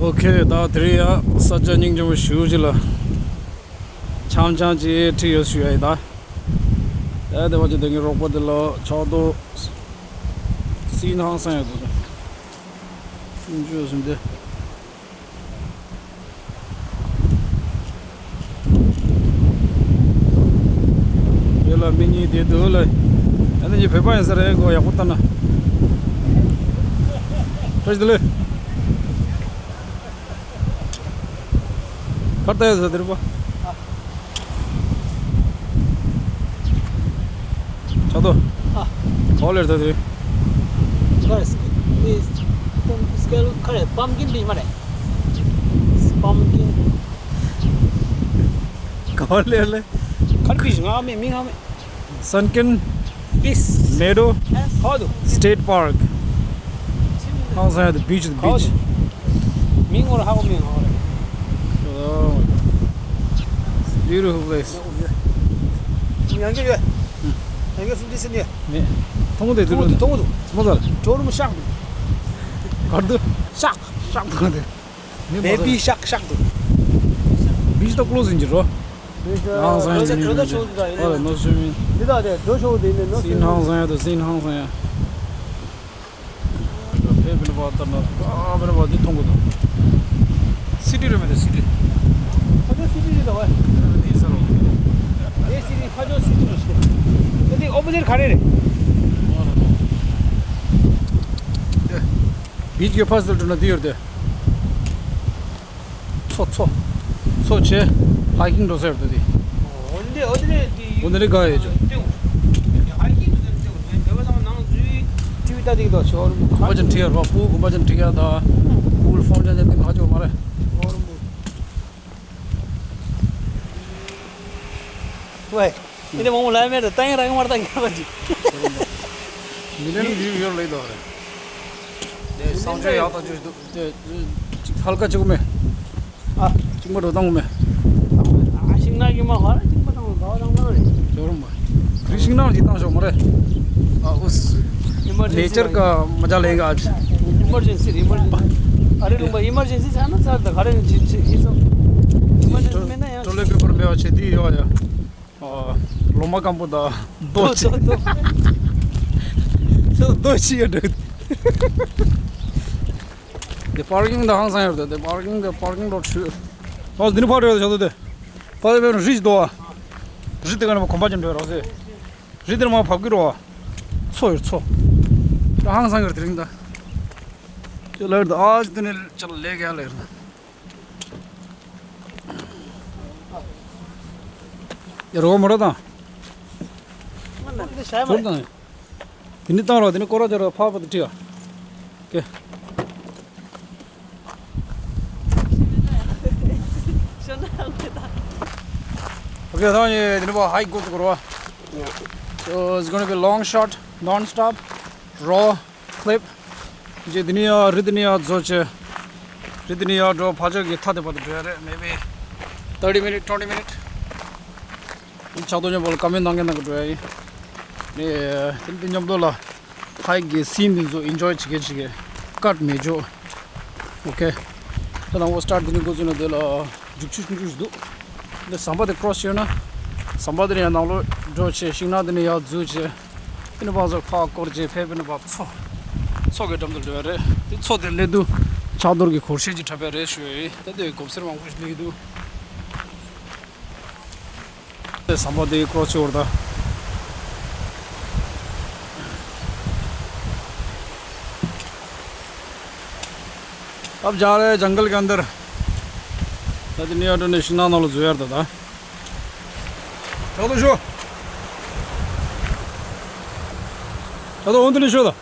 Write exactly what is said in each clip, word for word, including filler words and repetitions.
ཨོ་ཁེ། ད་དེ་རིང་ཡ་ས་ཆ་སྙིང་རྗེ་མོ་ཞེ་པོ་ཅིག་ལ་འཆམ་འཆམ་ཅིག་ཁྲིད་ཡོད་ཞུ་ཡ་ཡིན་ད། ཡ་དེ་བ་ཅིག་དེ་ངའི་རོགས་པ་དེ་ལ་ཕྱག་རྡོར་སྲིད་ནང་སང་ཡ་འདུག་ད། སུམ་ཅུ་སུམ་དེ། དེ་ལ་མི་གཉིས་དེ་འདུག་ལ། ཨ་ནི་ངའི་བོད་པ་ཡིན་ས་རེད་གོ། ཡག་པོ་ལྟ་ན། བཀྲ་ཤིས་བདེ་ལེགས། གར་ལྟ་ཡོད་ཟེར་དེ་རེད་པ། ཕྱག་རྡོར། ཨ། ག་པར་སླེབས་ད་དེ་རིང་། ག་རེ་སི་ཀི་སི་ཀེལ་ག་རེ་པམ་ཀིན་པིས་མ་རེད། པམ་ཀིན། ག་པར་སླེབས་ལེ། གར་པིས་ང་མེད་མི་ང་མེད། Sunken Meadow State Park. ཧང་སང་ཡ་དེ་བིཆ་དེ་བིཆ། མིང་ངོར་ཧ་གོ་མིན་ཧ་གོ་རེད། Beautiful place. ཡང་གི་ཡོད། ཡང་གི་སུམ་ཅུ་སེ་ནི། མེད། མཐོང་དེ་དུ་མཐོང་དུ་མཐོང་དུ། མོ་ཟར། ཇོ་རུ་མོ་ཤག་དུ། གར་དུ། ཤག་ཤག་དུ་དེ། མེ་བི་ཤག་ཤག་ཏུ། བིཆ་དང་ཀློ་ཟིན་གྱི་རོ། ནང་སང་ཡ་ཟིན་གྱི་རོ། ཨ་ལ་ནོ་སུ་མིན། འདི་དག་དེ་འགྲོ་ཆོག་འདི་ནས་ནོ་སུ་སིན་མིན། ནང་སང་ཡ་དང་སིན་ནང་སང་ཡ། ཕེ་བི་ནི་བ་ལྟར་ན་ཨ་བི་ནི་བ་འདི་མཐོང་གི་འདུག། སི་ཊི་རེད་མེད་དེ་སི་ཊི། ཁ་ཆོ་སི་ཊི་རེད་ལ་བ། འདི་ས་རོ། འདི་སི་ཊི་ཁ་ཆོ་སི་ཊི་རེད་ཤི། འདི་ཨོ་པོ་ཟིཊ་ག་རེ་རེད། བིཆ་གི་ཕ་སི་ལ་འགྲོ་ན་འདི་ཡོད་དེ། མཚོ་མཚོ། མཚོ་ཆེ། ཧའི་ཀིང་འགྲོ་ས་ཡོད་དེ། འོ་འདི་འོ་འདི་རེད་འདི། འོ་འདི་རེད་ག་ཡོད་ཅོ། ཧའི་ཀིང་འགྲོ་ས་ཡོད་དེ། འདི་བ་དང་ནང་འཛུལ། ཊི་ཝི་ལྟ་དེ་གི་དོ་ཆོ་རུ་མོ། གུམ་པ་ཅན་ཁྲི་ཡ་རོ། ཕུ་གུམ་པ་ཅན་ཁྲི་ཡ་ད། ཕུ་ལ་ཕོན་ཅན་ཅན་དེ་ག་ཅོ་མ་རེད། ཝེ། ཨེ་དེ་མང་པོ་ལ་མེད་དུ་ཏང་རང་མར་ཏང་ཡག་པ་ཅིག། མི་ལེན་རིག་ཡོད་ལེ་དོ་རེད། དེ་སང་ཆོས་ཡག་ཏང་ཆོས་འདུག། དེ་ཅིག་ཧལ་ཀ་ཅིག་མེད། ཨ། ཅིག་མ་འགྲོ་ཏང་མེད། ཨ་ཤིང་ནག་གི་མ་ཧ་ར་ཅིག་མ་ཏང་ག་ཏང་ན་རེད། ཅོ་རུ་མ། ཁྲི་ཤིང་ནག་ཅིག་ཏང་ཤོག་མ་རེད། ཨ་ཨུས། ནེ་ཅར་ག་མ་ཇ་ལེན་ག་ཨ་ཅི། ཨི་མར་ཇེན་སི་ཨི་མར་ཇེན་སི། ཨ་རེ་ལུང་པ་ཨི་མར་ཇེན་སི་ཆགས་ན་ཚར་ད་ག་རེ་ཅིག་ཅིག་ཨི་སོ། ཨི་མར་ཇེན་སི་མེད་ན་ཡང་། ཊོ་ལེ་པེ་པར་མེད་པ་བྱེད་དུས་ཡོད་ཡ། ཨ། ལོ་མ་སྐམ་པོ་དང་རྡོ་ཆེ། རྡོ་རྡོ་རྡོ་ཆེ་ཡ་འདྲ། དེ་པར་ཀིང་དང་ཧང་སང་ཡོད་རེད། དེ་པར་ཀིང་དེ་པར་ཀིང་ལོ་ཆུ། ཨོ་འདི་ནི་ཕར་རེད་ཤག་དེ། ཕར་དེ་བས་རི་ཞིག་འདུག་ཨ། རི་དེ་ག་ནས་མ་གོམ་པ་ཅན་འགྲོ་རོགས་ཟེར། རི་དེ་ནས་མ་བབས་ཀྱི་རོགས་ཨ། མཚོ་ཡོད་མཚོ། ཧང་སང་ཡོད་དེ་རིང་ད། ཅི་ལ་ཡོད་ཨ་ཅི་དེ་ནས་ཅི་ལ་ལས་ཀ་ལས་རེད། ཡ་རོགས་མོ་ར་དང་། འདི་ཞྭ་མ་ཟོར་དང་། དེ་ནི་བཏང་རོགས། དེ་ནི་སྐོར་ར་བྱ་རོགས། ཕར་ཕར་དུ་ཁྲིད་ཨ། ཀེ། ཞོ་ན་ལ་དང་། Okay, ད་ཡེ་དེ་ནི་བ་ཧའིཀ་འགོ་ཚུགས་རོགས། So it's gonna be long shot, non-stop, raw clip. རྗེས་འདི་ནས་ཡར་རི་འདི་ནས་ཡར་འཛུལ་བྱས། རི་འདི་ནས་ཡར་འགྲོ་ཕར་ཕྱོགས་ཀྱི་མཐའ་དེ་བར་དུ་འགྲོ་ཡ་རེད། Maybe thirty minute, twenty minute. འདི་ཕྱག་རྡོར་མཉམ་པོ་ལ་ཀ་མེན་གནང་མཁན་ནང་གི་འགྲོ་ཡ་ཡིན། ནས་དེ་འདི་མཉམ་དུ་ལ་ཧའིཀ་གི་སིན་འདི་ཚོ་ཨེན་ཇོའི་བྱེད་མཁན་ཞིག་གི་ཀཊ་མེད་འཇོག། Okay. ད་ནང་བོ་སི་ཊར་ཊི་འདི་ནས་འགོ་བཙུགས་ན་དེ་ལ་རྒྱུག་ཆུ་ཆུང་ཆུང་ཞིག་འདུག། འདི་ཟམ་པ་དེ་ཀྲོ་སི་བྱས་ན། ཟམ་པ་དེ་ནས་ཡར་ནང་ལོགས་འགྲོ་བྱས། ཤིང་ནགས་དེ་ནས་ཡར་འཛུལ་བྱས། དེ་ནས་བང་སོ་ཁ་སྐོར་བྱས། ཕེབས་པའི་ནས་བབས་མཚོ། མཚོ་གི་འགྲམ་དུ་འགྲོ་ཡ་རེད། དེ་མཚོ་དེ་སླེབས་དུས་ཕྱག་རྡོར་གྱི་སྒོར་གཞས་ཅིག་འཁྲབ་ཡ་རེད་ཞུ་ཡ་ཡིན། ད་དེ་གོམས་སེར་མང་པོ་ཞིག་སླེབས་ཀྱི་འདུག། དེ་ཟམ་པ་དེ་ཀྲོ་སི་བྱས་འོར་ད། अब जा रहे हैं जंगल के अंदर। ད་དེ་ནས་ཡར་འགྲོ་ནས་ཤིང་ནགས་ནང་ལ་འཛུལ་ཡ་རེད་ད། ཕྱག་རྡོར་ཤོག། ཕྱག་རྡོར་འོང་དུ་ནས་ཤོག་ད།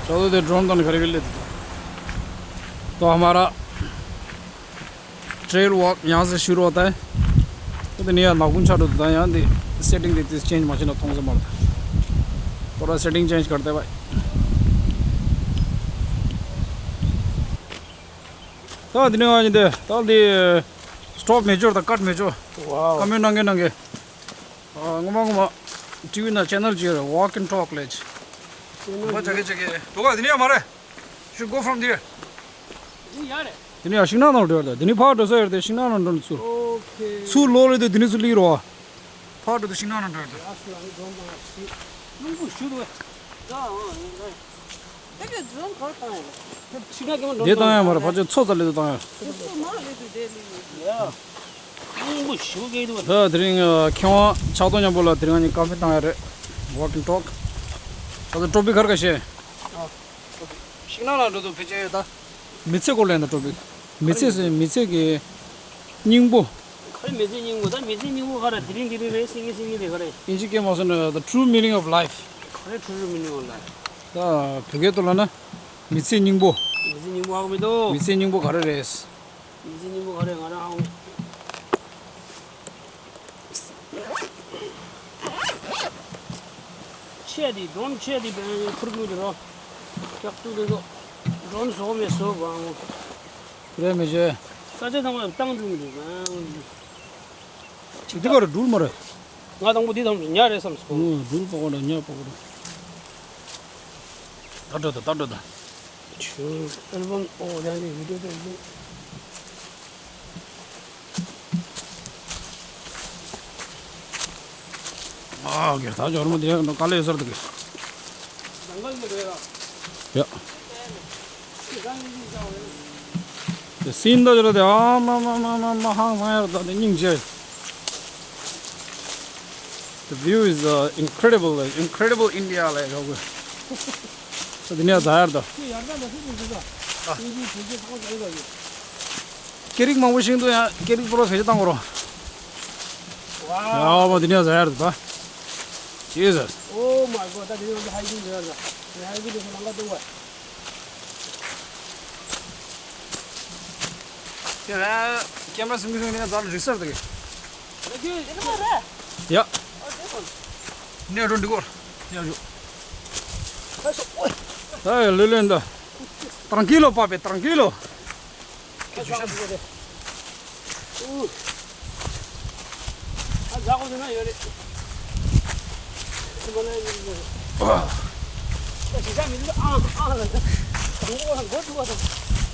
चलो, तो ड्रोन तो निकल गए। तो हमारा ट्रेल वॉक यहाँ से शुरू होता है। तो दुनिया नागुन छाड़ो तो यहाँ दे सेटिंग देती है, चेंज मशीन थोड़ा सा मरता है। थोड़ा सेटिंग चेंज करते हैं भाई। ད་འདི་ནས་ཨ་ནི་དེ་ད་འདི་སི་ཊོབ་མེ་ཅོར་དང་ཀཊ་མེ་ཅོར། ཝའོ། ཀ་མེན་ཊི་གནང་མཁན་གནང་མཁན། ཨ། ངོ་མ་ངོ་མ་ཊི་ཝི་ནང་ཆེ་ནལ་ཅིག་ཡོད་རེད། Walk and Talk ལབ་ཅིག། ཆེ་ནལ་ངོ་མ་ཅིག་ཆག་གི་ཆག་གི། དོ་ག་འདི་ནས་ཡ་མ་རེད། Should go from there. འདི་ཡ་རེད། འདི་ནས་ཡ་ཤིང་ནགས་ནང་འགྲོ་ཡ་རེད། འདི་ནས་ཕར་འགྲོ་ས་ཡོད་རེད་དེ། ཤིང་ནགས་ནང་འགྲོ་ནས་ཚུར། ཨོ་ཁེ། ཚུར་ལོག་རེད་དེ། འདི་ནས་ཚུར་སླེབས་རོགས། ཕར་འགྲོ་དུས་ཤིང་ནགས་ནང་འགྲོ་ཡ་རེད། རླུང་བུ་ཞུ་འདུག་གས། ད་ཨ་ཨ། དེ་གི་ཌོ་རོན་ག་རེ་བཏང་ཡ་རེད། ཤིང་ནགས་ཀྱི་མ་འགྲོ་དེ་བཏང་ཡ་མ་རེད། ཕལ་ཆེར་མཚོ་རྩ་ལེ་དུ་བཏང་ཡ། དེ་ཚོ་མ་ལེ་དུ་དེ་ལེ་ཡ། རླུང་བུ་ཞུ་གི་འདུག་གས། ད་དེ་རིང་ཨ། མཁས་དབང་ཕྱག་རྡོར་མཉམ་པོ་ལ་དེ་རིང་ང་གཉིས་ཀ་ཕེ་བཏང་ཡ་རེད། Walk and Talk. ད་ལྟ་ཊོ་པིག་ག་རེ་ག་བཤད། ཨ། ཤིང་ནགས་ལ་འགྲོ་དུས་ཕལ་ཆེར་ད་མི་ཚེ་སྐོར་ལ་ཡིན་ད། ཊོ་པིག་མི་ཚེ་ཟེར། མི་ཚེ་གི་སྙིང་པོ། ག་རེ་མི་ཚེ་སྙིང་པོ། ད་མི་ཚེ་སྙིང་པོ་ག་རེ། དེ་རིང་དེ་རིང་རེད། སང་ཉིན་སང་ཉིན་རེད། ག་རེ། ཨིན་ཇི་སྐད་མ་སོང་ན་the true meaning of life. ག་རེ་true meaning of life། ད་བོད་སྐད་ཐོག་ལ་ན་མི་ཚེ་སྙིང་པོ། མི་ཚེ་སྙིང་པོ་ཧ་གོ་མི་འདུག་མི་ཚེ་སྙིང་པོ་ག་རེ་རེད། མི་ཚེ་སྙིང་པོ་ག་རེ་ང་རང་ཧ་གོ་མི། ཆེ་དེ་ཌོ་རོན་ཆེ་དེ་བན་ཕུར་ཀུ་དེ་རོ། ཀྱག་ཏུ་དེ་ཚོ་ཌོ་རོན་བཟོ་མེད་བཟོ་བ། རེད་མི་ཤེས། ས་ཆ་ཚང་མ་བཏང་འགྲོ་གི་འདུག་འདི་ག་རེ་ཌོ་རོན་མ་རེད། ང་དང་པོ་འདི་ཐམས་ཅད་ཉ་རེད་བསམ་སོང་། ཨོ། ཌོ་རོན་པགས་པ་འདྲ། ཉ་པགས་པ་འདྲ། ད་འགྲོ་ད། ད་འགྲོ་ད། ཆུ་ཨལ་བམ། ཨོ་ཡང་འདི་བི་ཌིའོ་དེ་འདི། ཨ་གེ་ད་ཇོར་མོ་དེ་དཀའ་ལས་ཡོད་ས་རེད་དེ་གེ། ཡ། དེ་སིན་ད་ཇོ་ར་དེ། ཨ་མ་མ་མ་མ་མ། ཧང་སང་ཡ་ར། ད་དེ་སྙིང་རྗེ། The view is uh, incredible, like, incredible India ལབ་ཡ་ཞོག་གི། ད་དེ་ནས་ཛ་ཡར་ད། སྐད་རིགས་མང་པོ་ཤེས་འདུག་ཡང་སྐད་རིགས་པོ་རོ་བེད་སྤྱོད་བཏང་དགོས་རོ། ཝའོ། ཡ་བ་དེ་ནས་ཛ་ཡར་ད། Jesus. Oh my God. ད་དེ་ནས་ཧའི་ཀིང་ཛ་ཡར་ད། ཧའི་ཀིང་དེ་ཚོ་ལམ་ཁ་སྟོང་པ། དེ་ལ་ཀེམ་ར་སིང་གི་སིང་གི་ནས་ཛ་ལ་རིག་སར་ད་གི། ཡ། ནས་འགྲོ་འདི་སྐོར། ཡ་ཞུ། ད་ལོས་ལོས་འདི། Tranquilo, papi, tranquilo.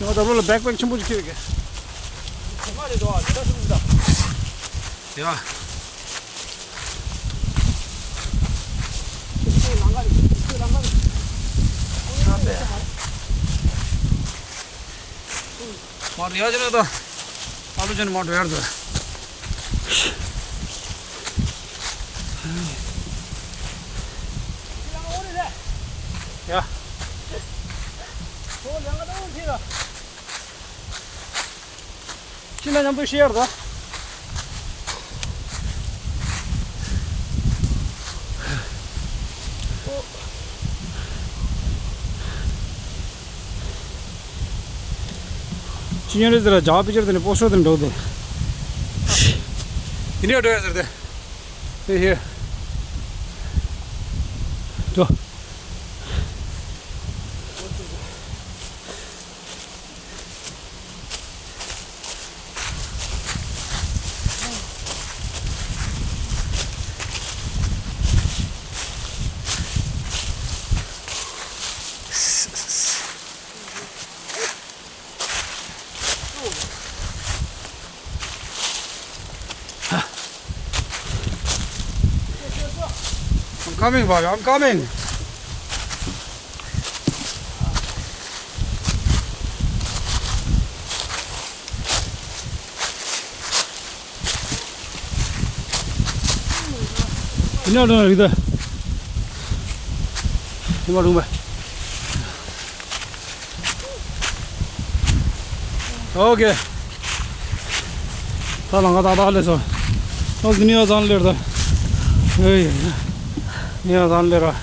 ང་ད་ལོ་ལ་བེག་པེག་ཆེན་པོ་ཅིག་ཁྱེར་གི། ཡ། མར་ཡ་ཅི་ན་ད། ཨ་ལུ་ཅན་མར་འགྲོ་ཡར་ད། ཡ། ཁྱི་ན་མཉམ་པོ་ཤི་ཡར་ད། ཅི་ཉོ་རེད་ཟེར་ལ་ཇག་པི་ཅར་དེ་ནས་པོ་སོ་དེ་འགྲོ་དེ། དེ་ནས་འགྲོ་ཡ་ཟེར་དེ། དེ་ཧེ། འགྲོ། I'm coming, baby, I'm coming. ཡིན་ན་རུང་རིག་ད། ཡིན་པ་རུང་བ། ཨོ་ཀེ། ད་ལང་ཀ་ཏག་ཏག་ལས་སོ། ཨོ་ཟི་ནི་ཡ་ཟང་ལེར་ད། ཨེ་ཡ། ནི་ཡ་ཟང་ལེར་ར།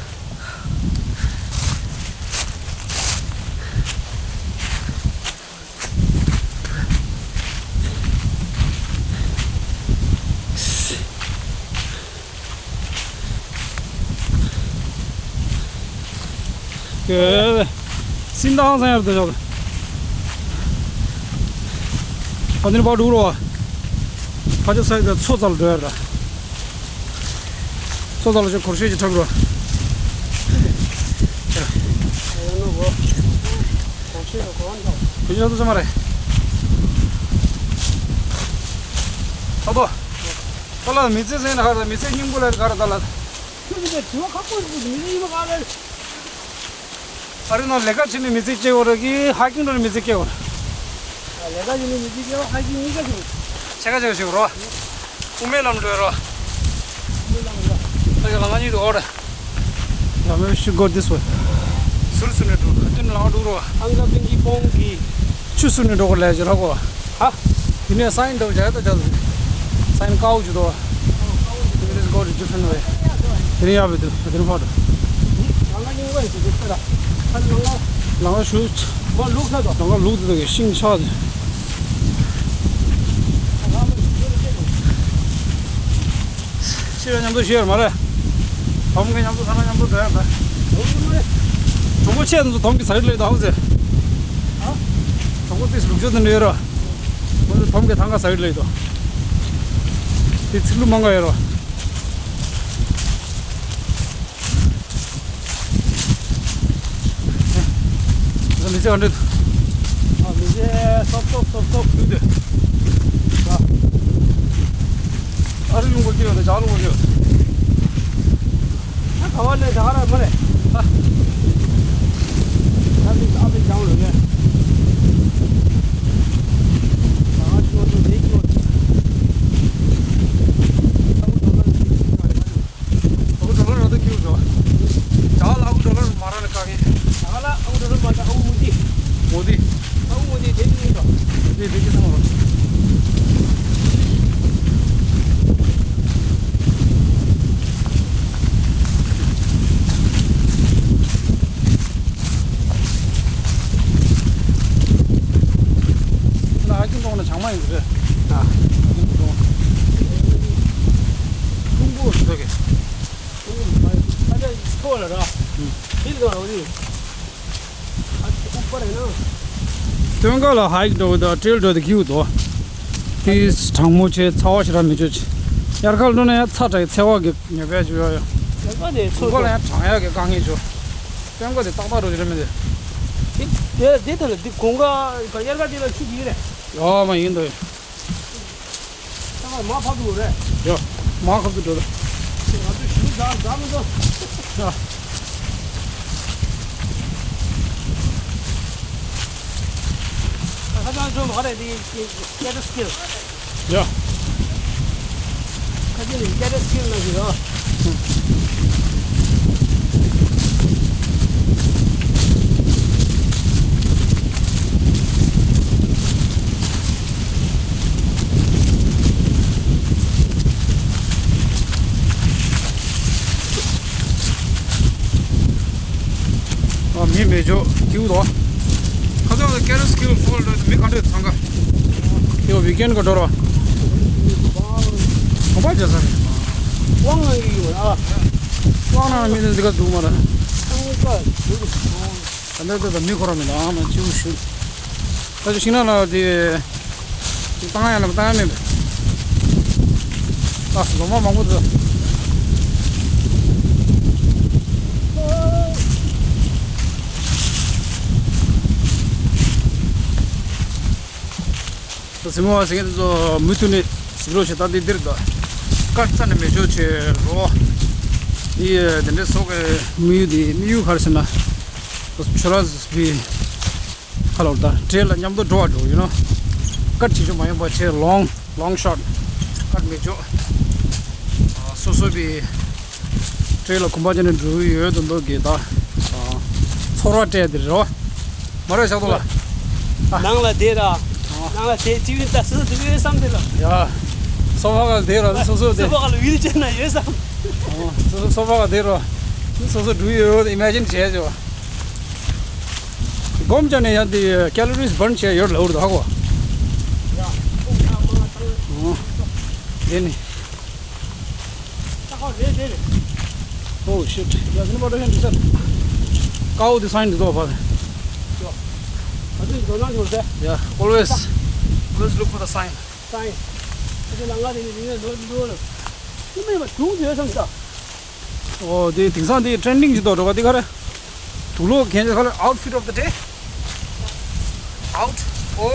ཀེ། སིན་དང་སང་ཡར་དུ་ཞོག་ཨ་ནི་པ་འགྲོ་རོ། ཕ་ཆ་སའི་ད་མཚོ་རྩ་ལ་འགྲོ་ཡ་ད། མཚོ་རྩ་ལ་ཅིག་སྒོར་གཞས་ཅིག་འཁྲབ་རོ། ཁོ་ཅི་ལ་ཚང་མ་རེད། ཨ་ཏོ། ཁ་ལ་མི་ཚེ་ཟེར་ན་ཧ་ད་མི་ཚེ་སྙིང་པོ་ལ་ག་རེ་ད་ལ། ཁྱོད་ཀྱི་དྲི་བ་ཁག་པོ་ཞིག་མི་ཚེ་ཡིན་པ་ག་ལ། ཨ་རི་ནང་ལས་ཀ་བྱེད་ནས་མི་ཚེ་སྐྱེལ་བ་ར་གི་ཧའི་ཀིང་འགྲོ་ནས་མི་ཚེ་སྐྱེལ་བ་ར། ལས་ཀ་བྱེད་ནས་མི་ཚེ་སྐྱེལ་བ་ཧའི་ཀིང་གཉིས་ཀ་བྱེད། ཕྱེད་ཀ་ཕྱེད་ཀ་བྱེད་རོ། དབུ་མའི་ལམ་འགྲོ་རོ། དབུ་མའི་ལམ་འགྲོ། ད་ག་ལ་ང་གཉིས་དུ་ཨོ་ར། Yeah, maybe we should go this way. ཟུར་ཟུར་ནས་འགྲོ་ཁ་ཏོན་ལང་འགྲོ་རོ། ཨང་ཀ་པིན་གྱི་པོང་གི། ཆུ་ཟུར་ནས་འགྲོ་གོ་ལས་བྱེད་ར་གོ། ཧ། དེ་ནས་སའིན་འདྲ་བོ་བྱ་ཡ་ད་བྱ་ཟིན། སའིན་ཀའོ་ཇུ་དོ། Let's go the different way. དེ་ནས་ཡག་པོ་འདུག་དེ་ནས་ཕར་འགྲོ། ལང་ཀ་ཞུ། ལང་ཀ་ལུག་དེ་དག་ཤིང་ཆགས་དེ། ཕྱིར་མཉམ་དུ་ཤེར་མ་རེད། ཕམ་གི་མཉམ་དུ་ཐ་ན་མཉམ་དུ་འགྲོ་ཡ་ད། གྲོགས་པོ་ཆེ་ཚོ་དོམ་གི་ཟ་ཡི་ལེ་ད་ཧོ་ཟེར། གྲོགས་པོ་ཏིས་ལུག་ཅོ་དེ་འདྲ་ཡོད་ར། ཁོ་ཚོ་དོམ་གི་ཐང་ག་ཟ་ཡི་ལེ་ད། དེ་ཚིག་ལུ་མང་ག་ཡོད་ར། མི་ཚེ་ག་འདྲ། ཨ་མི་ཚེ་སོབ་སོབ་སོབ་སོབ་འདུག་དེ། ཨ་རི་ལུང་པ་སྐྱེ་ཡོད་དང་ཇག་ལུང་པ་སྐྱེ་ཡོད། ཨ་ག་བ་ལས་ད་ག་ར་མ་རེད། ཨ་ཨ་མི་ཨ་མི་ཇག་ལུང་ཡོད། ད་ག་ཅི་ཡོད་དེ་ཅི་ཡོད། ཨ་ཁུ་ཌོ་ལར་ར་ཏོ་ཁྱེར་འགྲོ། ཇག་ལ་ཨ་ཁུ་ཌོ་ལར་མ་ར་ནི་ཀ་གི། ཇག་ལ་ཨ་ཁུ་ཌོ་ལར་མ་ར་ཨ་ཁུ་མུ་ཏི། མུ་ཏི། ཨ་ཁུ་མུ་ཏི་དེ་ཅི་ཡིན་འགྲོ། མུ་ཏི་དེ་ཅི་སོང་རོ། ན་ཨ་ཁུ་འགྲོ་ན་ཆང་མ་ཡིན་རེད། ཨ་ཁུ་འགྲོ། ཁུང་པོ་ཟེར་གི། སྟོན་ཁ་ལ་ཧའི་ཀི་འགྲོ་དང་ཊྲེལ་འགྲོ་དེ་ཁྱིའུ་དོ། དེ་གྲང་མོ་ཆེ་ཚ་བ་ཞེ་དྲག་མི་ཆོད་ཆེ། དབྱར་ཁ་འགྲོ་ན་ཡང་ཚ་དྲག་ཚ་བ་གི་ཉེས་པ་ཅིག་ཡོད་ཡོད། ཡག་པ་དེ་ཚོ་དགུན་ཁ་ལ་ཡང་གྲང་ཡག་གི་དཀའ་ངལ་ཅིག་དཔོན་ཁ་དེ་ཏག་ཏག་འགྲོ་ཆེ་རེད་མི་འདུག་དེ་དེ་དེ་ཐད་ལ་དེ་དགུན་ཁ་དབྱར་ཁ་དེ་ལ་ཆུ་ཡིན་རེད། ཡོད་མ་ཡིན་འདུག་ད་མར་ཕབ་འགྲོ་རེད། ཡོ། མར་ཁབ་ཏུ་འགྲོ་ད། ང་ཚོ་ཞུ་འཛག་འཛག་མི་འདུག་ཡོ། ཁ་སང་འགྲོ་མ་རེད་དེ་ཀེ་ཏ་སི་ཀིལ། ཡོ། ཁ་ཅིག་ནི་ཀེ་ཏ་སི་ཀིལ་ན་གི་ཡོ། ཨ་མི་མེད་ཅོག་ཁྱིའུ་དོ། ཁ་སང་ལ་ཀེ་ཏ་སི་ཀིལ་ཧོལ་འདྲ་མི་ག་འདྲ་འཚང་ག་དེ་བི་ཀེན་ག་འགྲོ་རོ། གོམ་པ་རྒྱག་ས་རེད། དབང་ང་ཡིག་ཡོད་ཨ། དབང་ན་མི་འདི་ག་འདུག་མ་ར། ཨང་ཀ་འདུག་ད་ལྟ་ད་ལྟ་མི་ཁོ་ར་མི་འདུག་ཨ་མ་ཅིའུ་ཞུ། ད་ཅི་ཤིང་ནགས་ལ་དེ། དེ་བཏང་ཡ་ལ་བཏང་ཡ་མེད་པས། ད་ལོ་མ་མང་པོ་འདུག་ད་སེ་མོ་བ་ཟེར་མཁན་དེ་ཚོ་མུ་མཐུད་ནས་གཟིགས་རོགས་བྱེད། ད་འདི་འདིར་འདུག་དཀར་རྩ་ནས་མེད་ཆོག་བྱེད་རོགས། འདི་དེ་འདྲའི་སོག་གི་དམིགས་ཡུལ་དེ་དམིགས་ཡུལ་ག་རེ་ཟེར་ན། ད་ཆུ་ར་བི། ཁ་ལོར་ད་ཊྲེལ་ལ་མཉམ་དུ་འགྲོ་བ་འགྲོ་ཡིན་ནོ། ཀཊ་བྱེད་ཆོག་མ་ཡོང་པ་བྱས། ལོང་ལོང་ཤོཊ་ཀཊ་མི་ཆོག་སོ་སོ་བི་ཊྲེལ་ལ་གོམ་པ་བྱས་ནས་འགྲོ་གི་ཡོད་དོ་འདུག་གི་ད། ཚོར་བ་སྤྲད་དེ་རེད་བ། མ་རེད་ཤག་ཏོ་ལ། ནང་ལ་བསྡད་ར། ནང་ལ་བསྡད་ཅིག་ནི་ད་སོ་སོ་འགྲོ་གི་ཡོད་བསམ་དེ་ལ། ཡ། སོ་ཕ་ག་ལ་བསྡད་ར་སོ་སོ་བསྡད། སོ་ཕ་ག་ལ་ཝིལ་ཅེར་ན་ཡོད་བསམ། སོ་སོ་སོ་ཕ་ག་བསྡད་ར། སོ་སོ་འགྲོ་གི་ཡོད་ཨི་མེ་ཇིན་བྱས་ཅོ། སྒོམ་བྱས་ནས་ཡང་དེ་ཀེ་ལོ་རིས་བྷརན་བྱས་ཡོད་ལབ་རེད་ཧ་གོ། ཨོ། དེ་ནི། Oh shit. Yeah, this is what I can do, sir. ཀའོ་དེ་སའིན་དེ་ཐོག་ཕར། Yeah, always. Let's look for the sign. Sign. ཨ་ཅེ་ལ་ང་དེ་ནི་རིང་ནས་ནོར་འགྲོ་ལ། ཅི་མེད་པ་དུང་དེ་བསམ་ས། ཨོ་དེ་དེང་སང་དེ་ཊྲེན་ཌིང་ཅིག་འདུག་འགྲོ་བ་དེ་ག་རེ། དུག་ལོག་གན་ཅིག་ག་རེ། Outfit of the day. Out. O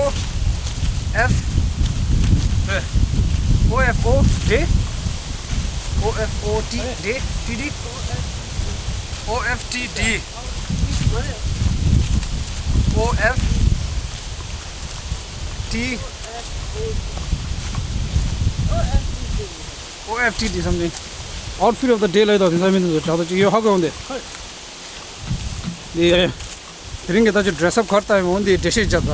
F. O F O day. O F O T day. T D. O F T D. O F T. O F T D something. Outfit of the day ལ་ཡོད་དོ། དེ་ཚང་མི་འདུག་ཅག་ཏུ་ཅིག་ཡོད་ཧ་གོ་ཡོང་དེ། དེ་དེ་རིང་གི་ད་ཅི་ཌི་རེ་སི་ཨབ་ག་རེ་བཏང་ཡོང་དེ་འགྲེལ་བཤད་རྒྱབ་ད།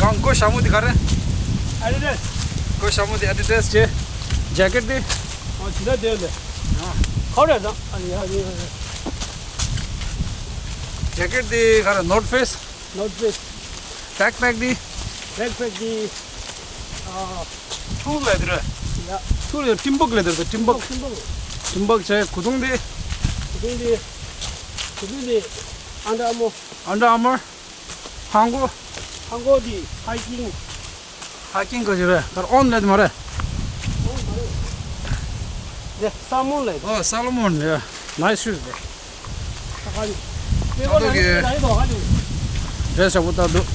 གང་གོ་ཞྭ་མོ་དེ་ག་རེ། ཨ་ཌི་ཌ་སི། གོ་ཞྭ་མོ་དེ་ཨ་ཌི་ཌ་སི་བྱས། ཇེ་ཀེཊ་དེ། ཨ་ཇེ་ཀེཊ་དེ་ག་རེ་ད། ཨ་ཡ་ཡ་ཡ། ཇེ་ཀེཊ་དེ་ག་རེ། ནོར་ཐི་ཕེ་སི། ནོར་ཐི་ཕེ་སི། བེག་པེག་དེ། བེག་པེག་དེ། ཨ། ཚུར་ལ་དེ་རེད། ཡ། ཚུར་ལ་ཊིམ་བག་ལ་དེ་རེད། ཊིམ་བག་ཊིམ་བག་ཊིམ་བག་བྱས། གོས་ཐུང་དེ། གོས་ཐུང་དེ། གོས་ཐུང་དེ། ཨན་ཌར་ཨར་མར། ཨན་ཌར་ཨར་མར། ཧ་གོ། ཧ་གོ་དེ་ཧའི་ཀིང་། ཧའི་ཀིང་གོ་ཅི་རེད། ག་རེ་ཨོན་ལ་དེ་མ་རེད། ཨོན་མ་རེད། དེ་སོ་ལོ་མོན་ལ། ཨོ་སོ་ལོ་མོན་ལ། ནའི་སི་ཤུ་ཟི་རེད། ད་ལྟ་གི་ཌི་རེ་སི་ཞྭ་མོ་ལྟ་འདུག་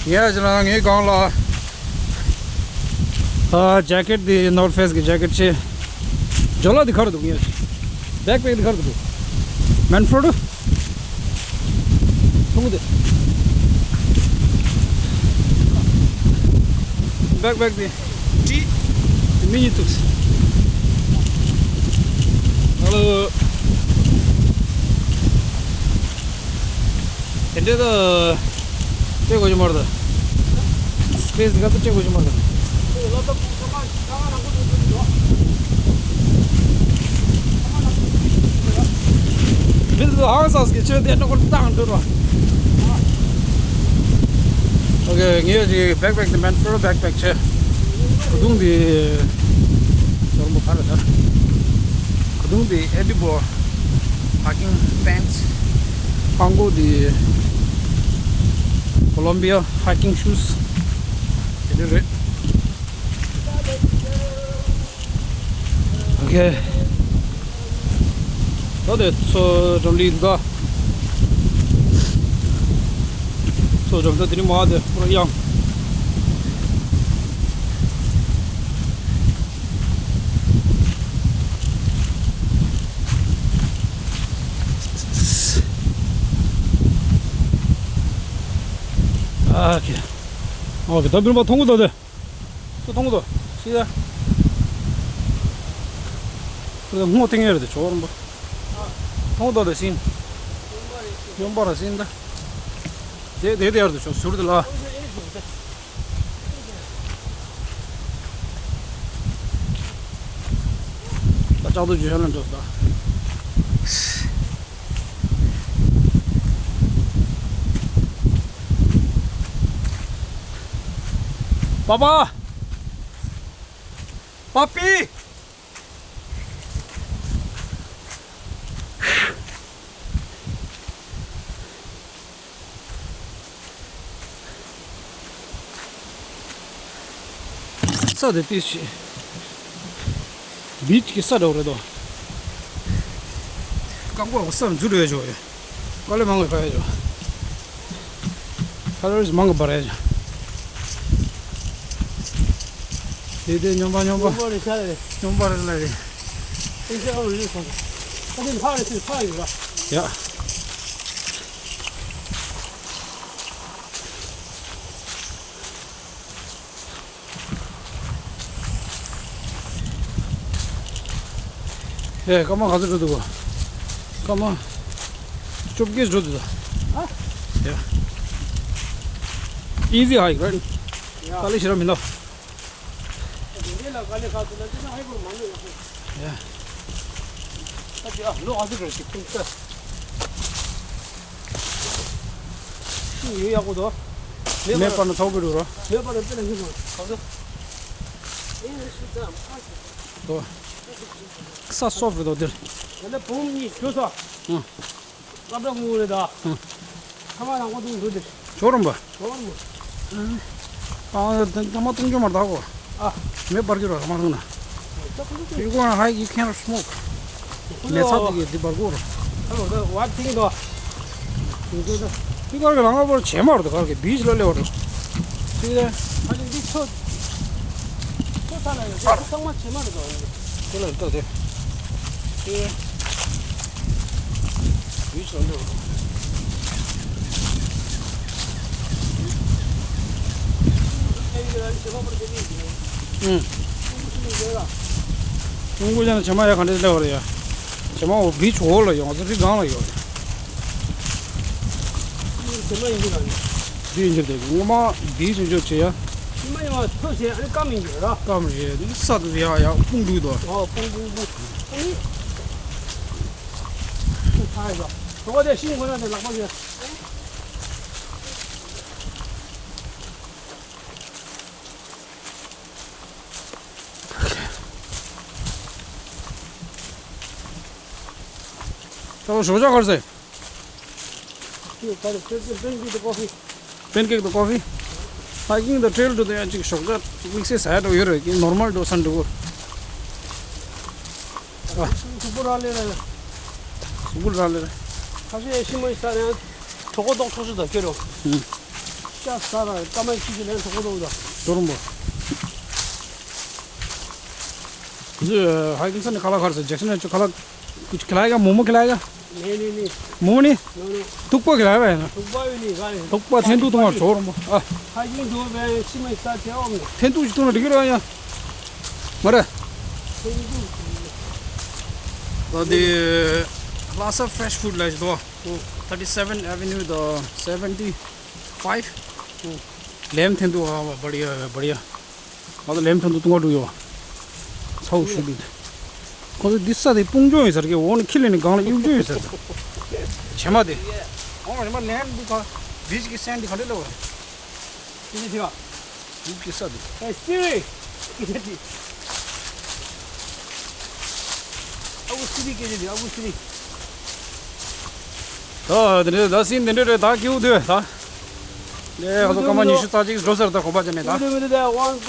ངས་ཅི་ལ་ངའི་སྒང་ལ། ཨ། ཇེ་ཀེཊ་འདི་ནོར་ཐི་ཕེ་སི་གི་ཇེ་ཀེཊ་ཆེ། ཇོ་ལ་འདི་ག་རེ་འདུག་ངས་བེག་པེག་འདི་ག་རེ་འདུག་མན་ཕོར་ཌི། ཐུང་ངུ་དེ། བེག་པེག་དེ། ཏི། མི་གཉིས་ཐུག་ཧ་ལོ། དེ་འདྲའི་ད། སྤྲད་དགོས་ཀྱི་མ་རེད་ད། སི་པེ་སི་དེ་ག་ཚོད་སྤྲད་དགོས་ཀྱི་མ་རེད་ད། མི་ཚོ་ཧང་སངས་ཀྱི་ཆོས་དེ་འགྲོ་ཁོ་བཏང་འགྲོ་རོགས། ཨོ་ཁེ། ངས་ཅིག་བེག་པེག་དེ་མན་ཕོར་ཌི་བེག་པེག་བྱས། གོས་ཐུང་དེ་ཞྭ་མོ་ག་རེ་ད། གོས་ཐུང་དེ་ཨེ་ཌི་བོ་ཧའི་ཀིང་པེན་ཊི། ཧ་གོ་དེ་ཀོ་ལོམ་བི་ཡ་ཧའི་ཀིང་ཤུ་ཟི་དེ་འདྲ་རེད། ཨོ་ཁེ། ད་དེ་མཚོ་འགྲམ་ལ་འདུག་མཚོ་འགྲམ་ད་དེ་ནི་མ་དེ་པུ་ར་ཡང་། ཨོ་ཁེ། ཨོ་ཁེ། ད་བིར་མ་མཐོང་གི་འདུག་དེ། སུ་མཐོང་གི་འདུག་ཤི་ད། ཁོ་ད་སྔོ་ཐིང་ཡ་རེད་དེ་ཆོག་རུམ་པ། མཐོང་གི་འདུག་དེ་ཤིན། གཡོན་པ་ར་ཤིན་ད། དེ་དེ་དེ་ཡར་དུ་ཆོག་ཟུར་དེ་ལ། ད་ལྕགས་རྡོ་རྗེ་ཤ་ལ་འགྲོ་ད། པ་པ། པ་པི། ས་དེ་ཏིས་ཤི། བིཆ་གི་ས་འདྲ་བོ་རེད་དོ། རྐང་པ་འོ་ས་འཛུལ་ཡོད་ཆོག་ཡོད། ཀ་ལེ་མང་གི་ཕ་ཡོད་ཆོག་ཁ་ལོ་རིས་མང་གི་བར་ཡོད་ཆོག་དེ་དེ་སྨྱོན་པ་སྨྱོན་པ། སྨྱོན་པ་རེད་ཤ་རེད། སྨྱོན་པ་རེད་ལ་རེད། ཨེ་ཤ་ཨ་རུ་རེད་སོང་། ཨ་དེ་ཕ་རེད་ཚེ་ཕ་ཡོད་ར། ཡ། ཨེ། སྐར་མ་ག་ཚོད་འགྲོ་འདུག་གོ། སྐར་མ་བཅོ་བརྒྱད་འགྲོ་འདུག་ད། ཨ། ཡ། Easy hike, right? ཡ། དཀའ་ལས་ཞེ་དྲག་མི་འདུག་ཡ། ཨ་ཅེ། ཨ། ལོ་ག་ཚོད་འགྲོ་ཅིག་ཁུངས་ས། ཤིང་ཡོད་ཡག་པོ་འདུག་མེད་པ་ན་ཐོག་པའི་རུ་རོ། མེད་པ་ན་དཔེ་ན་ཧི་མ་ག་ཚོད། ཨེ་ཤི་ཙམ་ཨ་ཤི། ཨོ། ས་སོབ་རེད་དོ་འདིར། དེ་ལ་བུམ་གཉིས་ཞུ་ས། ཨང་། སློབ་གྲྭ་ངུ་རེད་ད། ཨང་། ཐ་མ་རང་གོ་དུང་འདུག་དེ། ཇོ་རུམ་པ། ཇོ་རུམ་པ། ཨ། ཨ། ད་ཐ་མ་གཏོང་རྒྱུ་མ་རེད་ད་གོ། ཨ། མེ་འབར་རྒྱུ་ར་ཐ་མ་གཏོང་ན། ད་ཁོ་ཚོ། You go on a hike, you cannot smoke. མེ་ཚ་དེ་གི་དེ་འབར་གོ་ར། ཨ་ལོ་ད་what thing though. འདི་གར་གི་ལ་ང་བོར་བྱེ་མ་རེད་ད། གར་གི་བིཆ་ལ་སླེབས་པ་རེད། དེ་རེད། ཨ་ནི་འདི་ཚོ། ཁོ་ཚ་ལ་ཡོད་ཚང་མ་བྱེ་མ་རེད་དོ། དེ་ལ་ལྟ་དེ། དེ་བིས་ལ་འདྲ། ཨུང་། ཀྲུང་གོ་ཅན་བྱེ་མ་ཡ་ག་འདྲ་སླེབས་པ་རེད་ཡ། བྱེ་མ་འོ་བིཆ་འོག་ལ་ཡོད། ང་ཚོ་རི་སྒང་ལ་ཡོད་རེད། བྱེ་མ་ཡིན་གྱི་ར། འདི་ཡིན་གྱི་རེད། ངོ་མ་བིཆ་ཡིན་ཆོག་བྱེད་ཡ། ཕྱི་མ་ཡོང་བ་ཐོ་བྱས་ཨ་ནི་སྐམ་ཡིན་གྱི་ར། སྐམ་རེད། འདི་ས་དེ་ཡ་ཡ་སྤུངས་འདུག་དོ། ཨོ་སྤུངས་སྤུངས་སྤུངས། ཨ་ནི། སྤུངས་ཚ་ཡ་ཡ། གྲོད་པ་དེ་ཤིང་སྒོ་ན་དེ་ལག་པ་ཞོན། ད་ཞོགས་ཇ་གར་ཟེ། Pancake དང་ཀོ་ཧྥི། Hiking དང་trail དུ་ཡང་ཅིག་ཞོགས་ཇ་ཅིག་དམིགས་བསལ་ཟ་ཡ་འགྲོ་ཡོད་རེད། ཀྱི་normal དུ་ས་འགྲོ་གོ། ཨ། གཟུགས་པོ་རག་ལས་རེད། གཟུགས་པོ་རག་ལས་རེད། ཁ་ཤས་ཤི་མ་ཡི་ས་རེད། གྲོད་ཁོག་ལྡོག་ཆོག་ཆོག་ད་ཁྱོད་རོ། ཧུམ། ཅག་ས་ར་ཀ་མ་ཁྱི་ཁྱི་ལན་གྲོད་ཁོག་ལྡོག་ད། ཇོ་རུམ་པ། ཁོ་ཚོས་hiking ས་ནས་ཁ་ལག་གར་ཟེར། ཇེག་སན་ནས་ཁ་ལག་ཁྱི་ལ་ཡ་མོག་མོག་ཁྱི་ལ་ཡ། ནེ་ནེ་ནེ། མོག་མོག་ནི། ནོ་ནོ། ཐུག་པ་ཁྱི་ལ་ཡ་ཡིན་ན། ཐུག་པ་ཡོད་ནི་ག་ཡིན། ཐུག་པ་འཐེན་ཐུག་ཐུག་པ་ཇོ་རུམ་པ། ཨ། ཁ་ཤས་འདུག་པས་ཤི་མ་ཡི་ས་ཆེ་འོང་ནི། འཐེན་ཐུག་ཅིག་ཐུག་ན་འགྲིག་གི་རེད་ཡ། མ་རེད། འཐེན་ཐུག་ད་དེ་ལྷ་ས་fresh food ལ་ཞིག་འདུག་ཨོ། thirty seven avenue དང་seventy five། ཨོ། ལེམ་འཐེན་ཐུག་ཨ་བ་བ་ལི་ཡ་བ་ལི་ཡ། ང་ཚོ་ལེམ་ཐོན་དུ་ཏུང་བ་འགྲོ་ཡོད། ཚ་བོ་ཞུ་གི་འདུག་ཁོང་ཚོ་འདི་ས་དེ་སྤུངས་ལྗོངས་ཡོད་ཟེར་གི། འོ་ན་ཁྱི་ལས་ནི་སྒང་ལ་གཡུག་ལྗོངས་ཡོད་ཟེར་ད། བྱེ་མ་དེ། འོ་རེ་མ་ལེན་འདི་ག་བིཆ་གི་སེན་འདི་ག་འདྲ་ལབ་པ། འདི་དེ་ག་བིཆ་གི་ས་དེ། ཨེ་སི་རི། ཨ་བུ་སི་རི་སྐད་ཆ་དེ་ཨ་བུ་སི་རི། ད་དེ་འདྲ་ད་སྲིན་དེ་འདྲ་རེད་ད་སྐྱིད་པོ་འདུག་ད། ལས་ང་ཚོ་སྐར་མ་ཉི་ཤུ་རྩ་གཅིག་འགྲོ་ཟེར་ད་གོམ་པ་བྱས་ནས་ད། ཨོ་པ་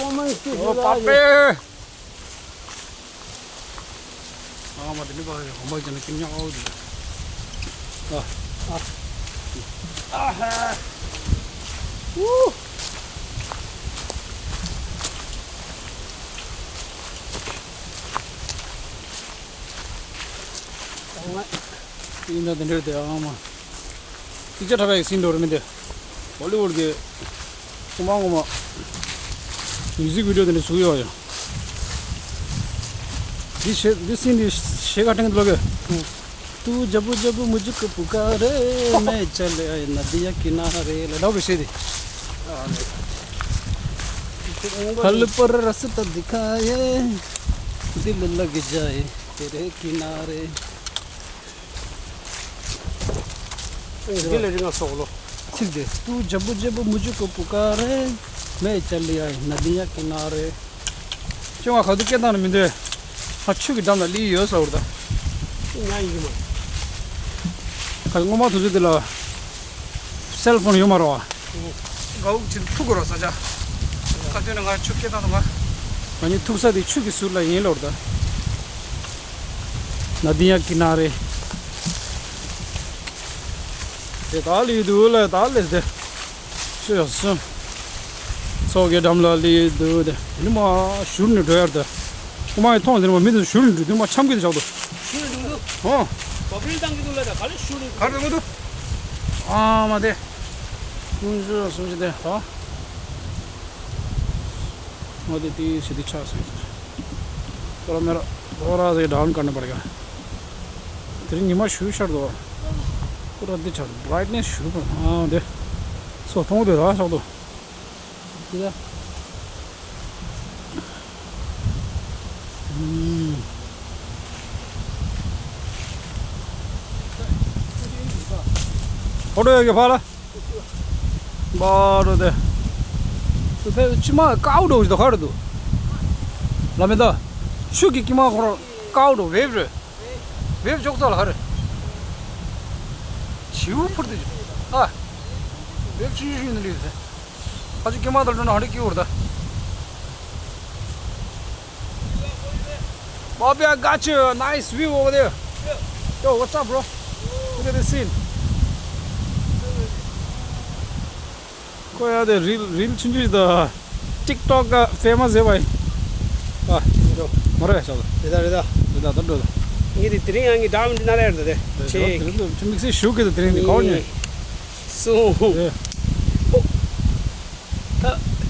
པེ། ཨ་མ་དེ་འདྲ་ད་གོམ་པ་བྱས་ནས་ཀིམ་ཉག་ཨའོ་དེ། ཨ། ཨ་ཧ། ཨུ། ཡིན་ད་དེ་འདྲ་དེ་ཨ་མ། ཅིག་ཅར་འཁྲབ་པའི་སིན་འགྲོ་རེད་མི་འདུག་བོ་ལི་ཝུཌ་གི་ངོ་མ་ངོ་མ་མིའུ་ཟིག་བི་ཌི་ཡོ་དེ་འདྲ་བཟོ་ཡོད་ཡ། འདི་ཤེ་འདི་སིན་འདི་ཤེ་ག་ཏྲེང་ལོ་གི། तू जब जब मुझको पुकारे, मैं चले आए नदिया किनारे ལ་ལབ་པའི་ཤེ་འདི། पल पर रास्ता दिखाए, दिल लग जाए तेरे किनारे। འདི་ལས་རིང་ང་སོག་ལོ། ཚིག་དེ། तू जब जब मुझको पुकारे, मैं चले आए नदिया किनारे། ཁྱོད་ང་ག་དུས་སྐད་བཏང་ནས་མི་འདོད། ང་ཆུ་གི་འགྲམ་ལ་སླེབས་ཡོད་ཟེར་བ་རེད་ད། ང་ཡིན་གྱི་མ། ཁ་སྔོན་མ་དུས་ཚོད་དེ་ལ་སེལ་ཕོན་ཡོད་མ་རེད་བ། དགའ་འུག་ཅིག་ཐུག་དགོས་ར་ས་ཆ། ཁ་ཐོན་ནས་ང་ཆུ་སྐད་བཏང་དང་ང་། ང་གཉིས་ཐུག་ས་དེ་ཆུ་གི་ཟུར་ལ་ཡིན་ལོར་ད། नदिया किनारे། དེ་དག་ལི་དུ་ལ་དག་ལི་དེ། ཤོ་ཡ་སུ། ཚོགས་ཀྱི་འགྲམ་ལ་ལི་དུ་དེ། དེ་ནི་མ་ཞུར་ནས་འགྲོ་ཡར་དེ། ཁོ་མ་ཡི་མཐོང་དེ་ནི་མ་མི་དེ་ཞུར་ནས་འགྲོ་དེ་མ་འཆམ་གི་དེ་ཆགས་དུ། ཞུར་ནས་འགྲོ་དུ། ཧོ། བབ་རིལ་བཏང་གི་དུ་ལ་དག་ག་ལི་ཞུར་ནས་འགྲོ། ག་རེ་འགྲོ་དུ། ཨ་མ་དེ། ཀུན་སྤྱོད་སུམ་ཅུ་དེ་ཧ། ང་དེ་དེའི་ཞི་བདེ་ཆགས་སོང་། ཐོ་ར་མེ་ར་ཐོ་ར་ཟེ་ཌའོན་ཀར་ན་པར་ག་དེ་རིང་ཉི་མ་ཞུ་ཤར་དོ། ཁོ་ར་འདི་ཆགས་བྷ་རའིཊ་ནེས་ཞུ་པར་ཨ་དེ་སོ་མཐོང་དེ་ར་ཤག་དོ། དེ་ད། ཨོ་ཊོ་ཡོད་གི་ཕ་ལ། བར་དུ་དེ། དེ་ཕྱི་མ་དཀར་པོ་འདྲ་བོ་ཞིག་འདུག་ག་རེ་འདུག་ལ་མེ་ད། ཆུ་གི་དཀྱིལ་མ་ཁོ་རང་དཀར་པོ་འདྲ་བོ་ཝེབ་རེད། ཝེབ་འཇོག་ཚར་ལ་ག་རེ། བྱིའུ་འཕུར་དུ་འཇུག་ཨ། རེད། ཆུང་ཆུང་ཞིག་ཡིན་ནི་རེད། ཁ་ཆུ་ཀེ་མ་དང་འགྲོ་ན་ཧ་རེ་སྐྱིད་པོ་རེད་ད། Bobby, I got you a nice view over there. Yo, what's up, bro? Look at this scene. ཁོ་ཡ་དེ་རིལ་རིལ་ཆུང་ཆུང་ཞིག་དང་། TikTok ག་famous ཡོད་པ་ཡིན། ཨ། འགྲོ། མོ་རེ་ཤག་ལ། རེད་ད་རེད་ད། རེད་ད་ད་འགྲོ་ད། ངས་དེ་དེ་རིང་ཡང་ངས་འདྲ་མི་འདྲ་ན་རེད་ད་དེ། ཆེ། དེ་རིང་དུ་དམིགས་བསལ་ཞུ་གི་དེ་དེ་རིང་དེ་ག་བ་ཉོས། སུ། ཨེ། ཨོ། ད།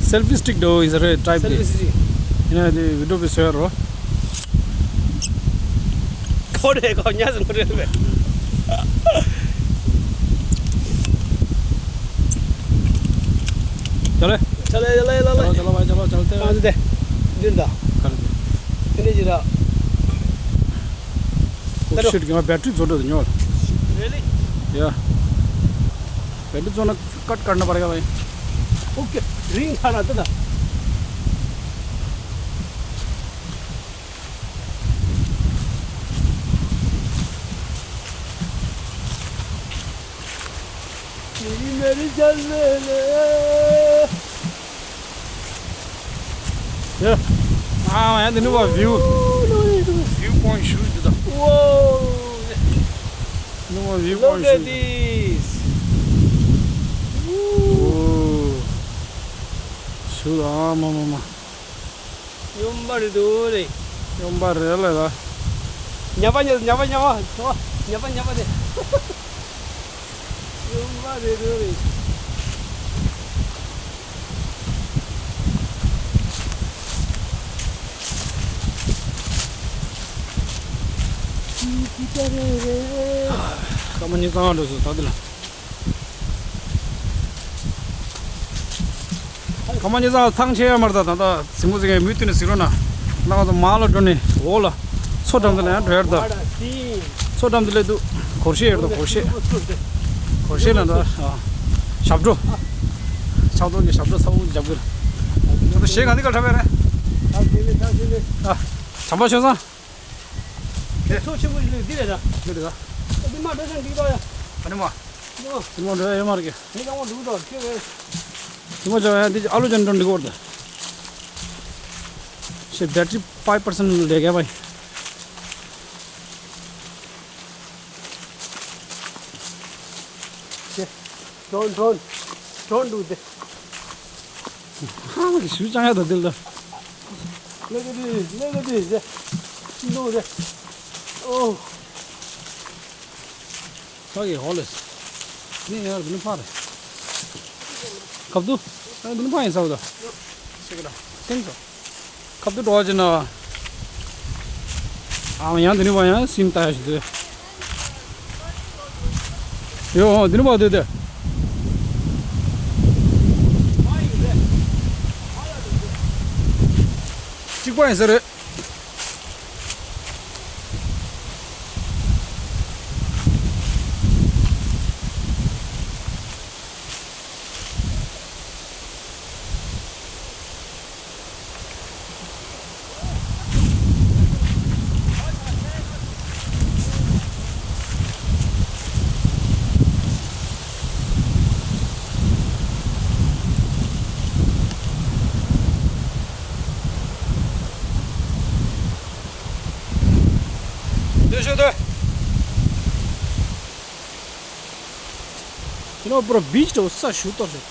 Selfie stick though is a red type. Selfie stick. ཡིན་ན་དེ་video བི་བཟོ་ཡ་རོ། ཁོ་རེ་ཁོ་ཉ་ཟིན་ཁོ་རེ་རེད། ཅལ་ལེ། ཅལ་ལེ་ཅལ་ལེ་ཅལ་ལེ། ཅལ་ལེ་ཅལ་ལེ་ཅལ་ལེ། ཨ་འདི་དེ། འདི་འདྲ། ག་རེ་འདི། འདི་འདྲ་ཅིག་ར། Oh shit, ང་battery རྫོགས་འགྲོ་དུ་ཉོ། Really? Yeah. Battery རྫོགས་ན་ཀཊ་ཀར་ན་པར་ག་བ་ཡིན། Okay, ring ཁ་ན་ཏི་ད། ཡ། ཨ་ཡ་འདི་ནི་བ་view view point ཞུ་འདི་ད། Whoa. འདི་ནི་བ་view point ཞུ། Look at this. ཨོ། ཞུ་ཨ་མ་མ་མ། སྨྱོན་པ་རེད་འདུག་རེད། སྨྱོན་པ་རེད་ལ་ལ། ཉ་པ་ཉ་ཉ་པ་ཉ་པ་ཉ་པ་ཉ་པ་ཉ་པ་རེད། སྨྱོན་པ་རེད་འདུག་རེད། ཀ་མ་ཉི་ཚང་འགྲོ་སོང་ད་དེ་ལ། ཁ་མ་ཉི་ཚང་ཐང་ཆད་ཡ་མར་ད་ད་ད་སི་མོ་ཟིག་གི་མུ་མཐུད་ནས་ཟིག་རོ་ན། ན་ང་ཚོ་མ་ལ་འགྲོ་ནས་འོག་ལ། མཚོ་འགྲམ་དུ་ལ་ཡང་འགྲོ་ཡར་ད། མཚོ་འགྲམ་དུ་ལས་འདུག་སྒོར་གཞས་ཡོད་ད་སྒོར་གཞས། སྒོར་གཞས་ན་ད། ཞབས་བྲོ། ཞབས་བྲོ་གི་ཞབས་བྲོ་ཚ་བོ་རྒྱབ་གི། ད་གཞས་ག་འདི་ག་འཁྲབ་ཡ་རེད། ཨ། བྱམས་པ་ཆོས་བཟང་། དེ་ཚོ་ཆེན་པོ་ཞིག་འདི་རེད་ད། འདི་རེད་ད། འདི་མ་འགྲོ་ཞིང་འདི་ད་ཡ། ཨ་ནི་མ། འདི་མ། འདི་མ་འགྲོ་ཡ་ཡོད་མ་རེད་གི། འདི་གང་མ་འགྲོ་ད་ཁྱོད་རེད། འདི་མ་འགྲོ་ཡ་འདི་ཨ་ལོ་ཅན་འགྲོ་འདི་གོ་རེད་ད། ཤེ་battery five percent ལས་བརྒལ་བ་ཡིན། ཤེ། Don't, don't, don't do this. ཧ་ལ་ཞུ་ཅང་ཡ་ད་དེ་ལ། Look at this, look at this. No, this. Oh. ཕ་གི་ཧོ་ལེ། ནི་ཡར་འདི་ནི་ཕ་རེད། ཁབ་ཏུ། ཨ་འདི་ནི་ཕ་ཡིན་ས་བ་ད། ཤེ་གི་ལ། ཐེངས་སོ། ཁབ་ཏུ་འགྲོ་བ་ཅི་ན། ཨ་ཡང་འདི་ནི་བ་ཡང་སིམ་ལྟ་ཡ་ཞིག་འདུག་ཡོ་འདི་ནི་བ་འདུག་སྟེ། གཅིག་པ་ཡིན་ས་རེད། འདི་ཤོད་དེ། ཁྱེད་རང་པུ་ར་བིཆ་དུ་ས་ཞུ་ཏོ་ཞུ།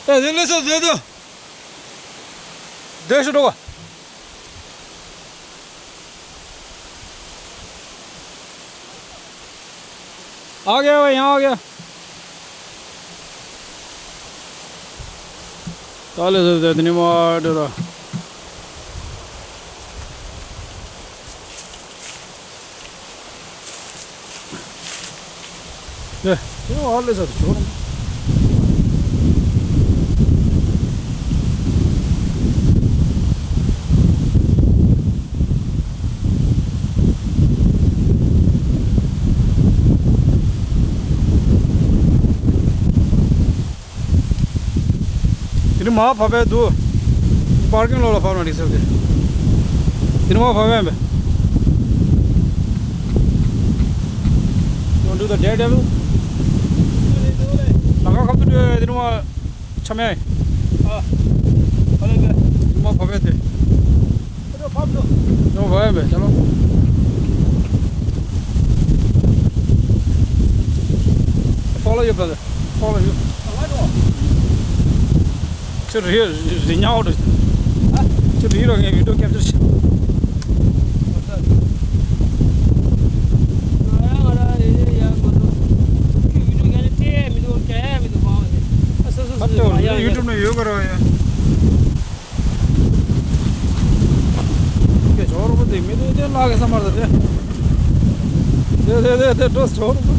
ད་དེ་ལས་ས་དེ་དུ། དེ་ཤོད་འགྲོ་བ། ཨ་གེ་བ་ཡང་ཨ་གེ། ད་ལས་ས་དེ་དེ་ནི་མ་འགྲོ་ར། ཡ། ཁྱེད་རང་ཨ་ལེ་ས་དུ་ཆོག་ར། དེ་ནི་མ་བབས་པས་འདུག་པར་ཀིང་ལོག་ལ་བབས་ན་འགྲིག་ས་རེད། དེ་ནི་མ་བབས་པས། Don't do the daredevil. ལ་ཁ་ཁབ་ཏུ་ དེ་ནི་མ་ཆ་མེད། ཨ། ཨ་ལེ་གེ། དེ་ནི་མ་བབས་པས་དེ། ཨ་ལོ་བབས་འདུག་ཡང་བབས་ཡ་མེད་ཅ་ལོ། Follow you, brother. Follow you. ཁྱོད་རི་རི་ཉག་འོ་འགྲོ། ཨ། ཁྱོད་རི་རོ་ངས་video capture བྱེད། ང་རང་ང་རང་རི་རི་ཡ་མ་གཏོགས་ཁྱོད་video capture བྱས་མི་འདུག་ག་མི་འདུག་གང་། ཨ་སོ་སོ་ཨ་སོ་ཏོ་མ་ཡ་ཡ། YouTube ནང་ཡོད་ག་རོ་ཡ། ཀྱེ་ཇོ་རོ་པོ་དེ་མི་དེ་དེ་ལག་གི་ས་མར་དེ་དེ་དེ་དེ་དེ་འགྲོ་ཇོ་རོ་པོ།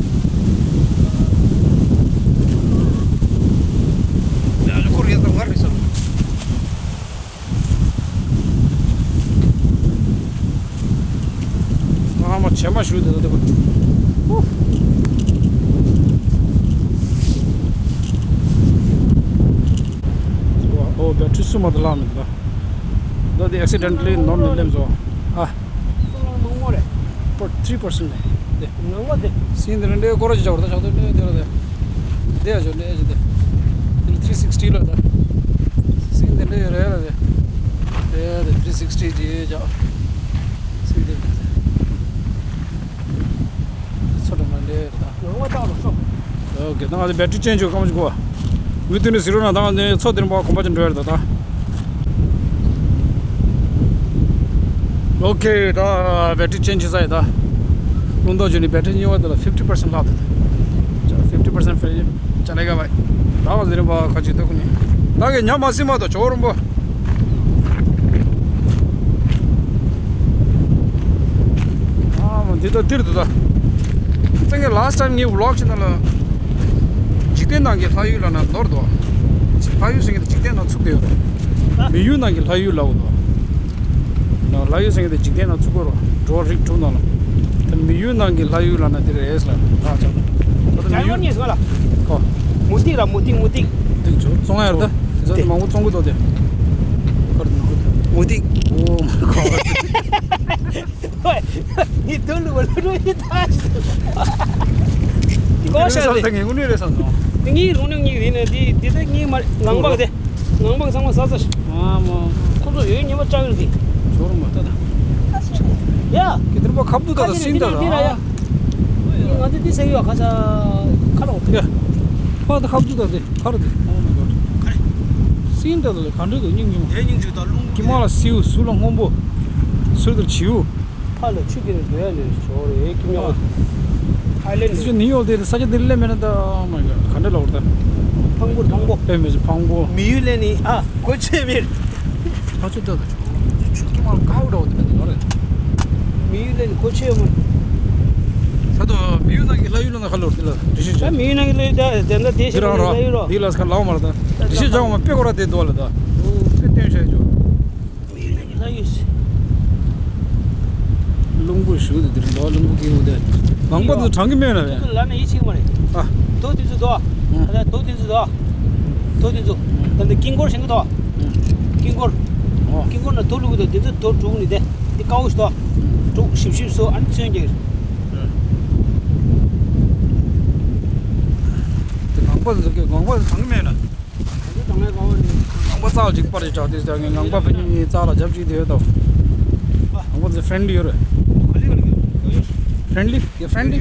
ཡ་ཁོར་ཡ་ད་ངར་རི་ས། ཨ་མ་བྱེ་མ་ཞུ་དེ་དེ་པ། ཨོ་བེ་ཊི་རི་སུ་མ་དེ་ལག་མི་འདུག་ད་དེ་accidentally ནོར་ནས་སླེབས་སོང་། ཨ། སོ་ལོ་མང་མོ་རེད། པར་three percent ནས་དེ། ནང་པ་དེ། སིང་དེ་རེ་འདྲའི་སྐོར་ཅིག་འཇོག་ད་ཆགས་ཏེ་འདྲ་དེ་ར་དེ། དེ་ཡ་ཆོ་འདྲ་ཅིག་དེ། དེ་ལ་three sixty ལ་ད། སིང་དེ་འདྲ་ཡོད་རེད་ལ་དེ། དེ་ཡ་དེ་three sixty ཅིག་ཡོད་ཅག་སིང་དེ་འདྲ་དེ། ཚོ་འགྲོ་མ་འདྲ་རེད་ད། ནང་པ་ལྟ་རོགས་ཤོག་ཨོ་ཀེ། ད་ང་ཚོ་battery change བྱེད་ཀྱི་གོ། མུ་མཐུད་ནས་གཟིགས་རོགས་གནང་། ད་ང་ཚོ་མཚོ་དེར་འབབ་གོམ་པ་ཅིག་འགྲོ་ཡ་རེད་ད་ད། ཨོ་ཀེ། ད་battery change བྱེད་ས་ཡིན་ད། རླུང་རྟ་བརྗོད་ནས་battery གཉིས་པ་དེ་ལ་fifty percent ལྷག་འདུག fifty percent fail. ཅ་ལེ་ག་བའི། ད་ང་ཚོ་དེར་འབབ་ཁ་ཅིག་ཐུག་ནས། ད་གི་ཉམས་མ་སྲིད་མ་ད་ཇོ་རོ་པོ། ཨ་མ་འདི་ད་འདིར་འདུག་ད། ཙང་གི་last time ངའི་vlog ཅིག་ནང་ལ། འཇིག་རྟེན་ནང་གི་ལྷ་ཡུལ་ལབ་ན་ནོར་འདུག་ལྷ་ཡུལ་ཟེར་མཁན་དེ་འཇིག་རྟེན་ནང་ཚུགས་བསྡད་ཡོད་རེད། མི་ཡུལ་ནང་གི་ལྷ་ཡུལ་ལབ་འདུག་ལྷ་ཡུལ་ཟེར་མཁན་དེ་འཇིག་རྟེན་ནང་ཚུགས་ཀྱི་ཡོད་རེད། འགྲོ་བ་རིགས་དྲུག་ནང་ལ། ད་མི་ཡུལ་ནང་གི་ལྷ་ཡུལ་ལབ་ན་འདི་རེད་ལ། ད་ཆ་ད། ད་ད་མི་ཡུལ། ཉེ་སོང་ལ། ཁོ། མུ་ཏིག་ལ་མུ་ཏིག་མུ་ཏིག་མུ་ཏིག་ཆོ་བཙོང་ཡ་རེད་ད། དེ་ཚོ་མང་པོ་བཙོང་གི་འདུག་དེ། ཁར་དུ་ནང་དུ། མུ་ཏིག་ཨོ་མ་ཁོ། ཧོꯏ། ནི་དུ་ལུ་བ་ལུ་ནི་ད། ཀོ་ཤ་རེད། ངའི་དངོས་གནས་རེད་བསམ་སོང་། ངའི་རུང་ནི་ངའི་རེད་ནི་འདི་འདི་ད་ངའི་མ་ངང་པག་དེ། ངང་པག་ཚང་མ་ཟ་ས་ཤི། ཨ་མ། ཁོ་ཚོ་ཡོད་ཉི་མ་ལྕགས་ཡོད་དེ། ཞོར་མ་ལྟ་ད། ཡ། ཁྱེད་དེར་པ་ཁབ་ཏུ་ད་ད་སིན་ད་ད། ང་ཚོ་འདི་ཟེར་ཡོད་ཁ་ས་ཁ་ལོ། ཡ། ཕ་ད་ཁབ་ཏུ་ད་དེ་ཁ་ར་དེ། Oh my god. སིན་ད་ད་ལ་ག་འདྲ་དུ་སྙིང་ཉུང་། དེ་སྙིང་ཆུ་ད་རླུང་། ཀྱི་མ་ལ་སིའུ་སུ་ལ་སྔོན་པོ། སུ་དར་བྱིའུ། ཕ་ལ་ཆུ་དེ་ནི་འགྲོ་ཡ་ནི་ཞོར་རེ་ཀི་མྱོང་། ཨ་ལེ་ནི། ནིའུ་ཡོག་དེ་ས་ཆ་དེ་ལས་མེད་ན་ད། Oh my god. ག་འདྲ་ལོག་ད། ཕང་པོ་ཕང་པོ། ཨེ་མི་ཕང་པོ། མི་ཡུལ་ལས་ནི་ཨ་གོ་ཆེ་མེད། ཕ་ཆུ་ད་ད་ཆུ། ཆུ་ཀི་མ་ཀའུ་འདྲ་བོ་དེ་འདྲ་དེ་ལོ་རེད། མི་ཡུལ་ལས་ནི་གོ་ཆེ་མོ། ད་དུ་མི་ཡུལ་ནང་གི་ལྷ་ཡུལ་ལ་ན་ཁ་ལོར་དེ་ལ་རི་ཤི་ད་ཆ། མི་ཡུལ་ནང་གི་ལྷ་ཡུལ་ད་དེ་འདྲ་དེ་ཤི་རང་ལྷ་ཡུལ་རོ། དེ་ལ་སྐ་ལའོ་མ་ར་ད། རི་ཤི་ཆ་མ་དཔེ་གོ་ར་དེ་དོ་ལ་ད། དཔེ་སྟོན་ཤ་ཆུ། མི་ཡུལ་ནང་གི་ལྷ་ཡུལ། རླུང་བུ་ཞུ་དེ་དེ་རིང་དོ་རླུང་བུ་གི་འུ་དེ། ངང་པ་དེ་གྲང་གི་མེད་ན་རེད། ལ་ན་ཡིད་ཆེས་མ་རེད། ཨ། དོ་དེ་ཚོ་དོ། ཨ་ད་དོ་དེ་ཚོ་དོ། དོ་དེ་ཚོ། ད་འདི་ཀིང་ཀོར་ཞིག་གི་དོ། ཀིང་ཀོར། ཨོ། ཀིང་ཀོར་ན་དོ་ལུ་གི་དོ་དེ་ཚོ་དོ་དྲུག་ནི་དེ། དེ་ཀའོ་ཞིག་དོ། དྲུག་ཞིབ་ཞིབ་སོ་ཨ་ནི་ཚོན་རྒྱག་དེ་ངང་པ་དེ་ཚོ་གི་ངང་པ་དེ་གྲང་གི་མེད་ན། ངང་པ་རྩ་ལ་ཅིག་པར་ཅིག་བྲག་དུས་ད་ངས་ངང་པ་བུ་གཉིས་གཉིས་རྩ་ལ་རྒྱབ་ཅིག་དེ་ཡོད་དོ། ངང་པ་ཚོ་friendly ཡོད་རེད། Friendly? Yeah, friendly.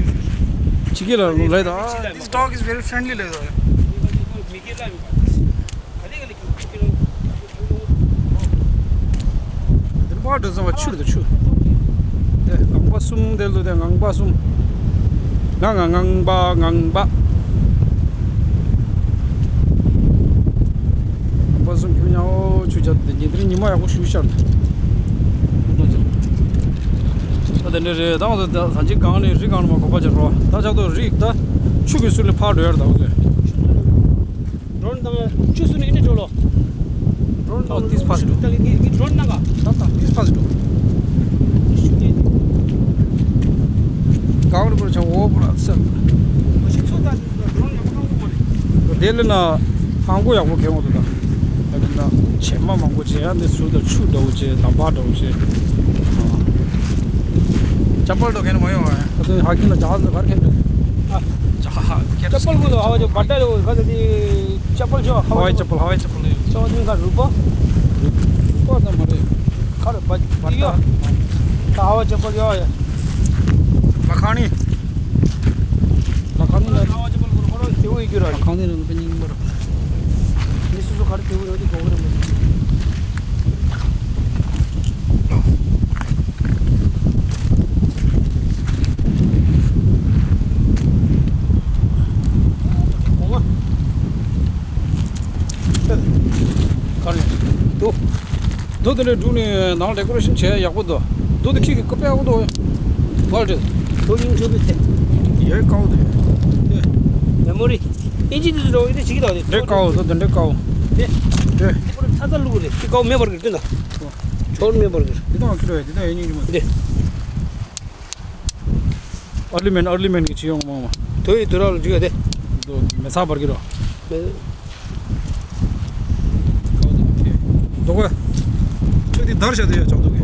ཕྱི་རྒྱལ་ལ་ལོ་ལེ་དོ། This dog is very friendly ལེ་དོ། དེ་ནི་པར་འགྲོ་ཙམ་པ་ཆུ་རེད་དོ་ཆུ། དེ་ངང་པ་གསུམ་དེ་ལོ་དེ་ངང་པ་གསུམ། ང་ང་ངང་པ་ངང་པ། ངང་པ་གསུམ་ཁྱོད་ཉ་འོ་ཆུ་བྱ་དེ་ཉིན་དེ་ཉི་མ་ཡག་པོ་ཞུ་ཤར། ད་དེ་འདྲ་རེད་ད་ང་ཚོ་ད་ས་ཆ་གང་ནས་རི་གང་ནས་མ་གོ་པ་ཅིག་རོ་ད་ཆགས་ཐོག་རི་ད་ཆུ་གི་ཟུར་ལ་ཕར་འགྲོ་ཡར་ད་ང་ཚོས། Drone དང་ཆུ་སུ་ནས་ཨེ་འདྲ་འགྲོ་ལོ། Drone དང་ཨོ་ཏིས་ཕ་སི་འགྲོ། ད་ལི་ངི་ངི་drone ནང་ག་ད་ད་ཏིས་ཕ་སི་འགྲོ། གང་རུ་པར་ཆ་འོ་པར་སེམས། ཁོ་ཞིག་ཚོ་ད་drone ཡག་པོ་ཁང་པོ་མ་རེད། དེ་ལས་ན་ཧང་གོ་ཡག་པོ་ཁེལ་འོང་དུ་ད། ད་ལི་ན་བྱེ་མ་མང་པོ་བྱེ་ཡ་འདི་སུ་ད་ཆུ་འདྲ་བོ་བྱེ་དམ་པ་འདྲ་བོ་བྱེ། ཅམ་པལ་འགྲོ་མཁན་མ་ཡོང་བ། ད་དུང་ཧ་ཀིན་ལ་ཇ་ཧ་ཟི་གར་མཁན་འདྲ། ཨ། ཇ་ चप्पल को तो हवा जो बट्टा जो घर दी चप्पल जो हवा हवाई चप्पल, हवाई चप्पल है। चौदह का रूपा। रूपा तो मरे। खर बच दिया। हवा चप्पल जो है। लखानी। लखानी ना। हवा चप्पल को करो, तेवो ही गिरा। लखानी ना तो नहीं मर। निसु सु खर तेवो ही गोबर में। ག་རེ། རྡོ། རྡོ་དེ་འདྲ་བསྒྲུགས་ནས་ནང་ལ་ཌེ་ཀོ་རེ་ཤན་བྱས་ཡག་པོ་འདུག་རྡོ་དེ་ཁྱི་གི་ཀོ་པེ་ཡག་པོ་འདུག་ང་ལ་དྲན། རྡོ་རྙིང་ཆུང་དུ་ཐེ། ཡའི་ཀའོ་དེ། མེ་མོ་རི། ཨིན་ཇི་དུ་རོ་ཡི་དེ་ཅིག་དང་དེ། འདྲེ་ཀའོ་དེ་འདྲེ་ཀའོ། དེ། འདྲེ། ཚ་ཚ་ལུག་རེད། ཁྱི་ཀའོ་མེ་འབར་གི་དེ་ན། ཆོར་མེ་འབར་གི། དེ་དང་ཁྱི་རོ་ཡ་དེ་དང་ཡ་གཉིས་ཀྱི་མ། དེ། ཨར་ལི་མན་ཨར་ལི་མན་གྱི་ཅི་ཡོང་མང་མ། དོ་ཡི་དུ་ར་ལ་འཇུག་ཡ་དེ། དོ་མེ་ཚ་བར་གི་རོ། མེ། དོ་ག་ཁྱོད་དེ་དར་བྱ་དུ་ཡ་ཆགས་འདུག་གི།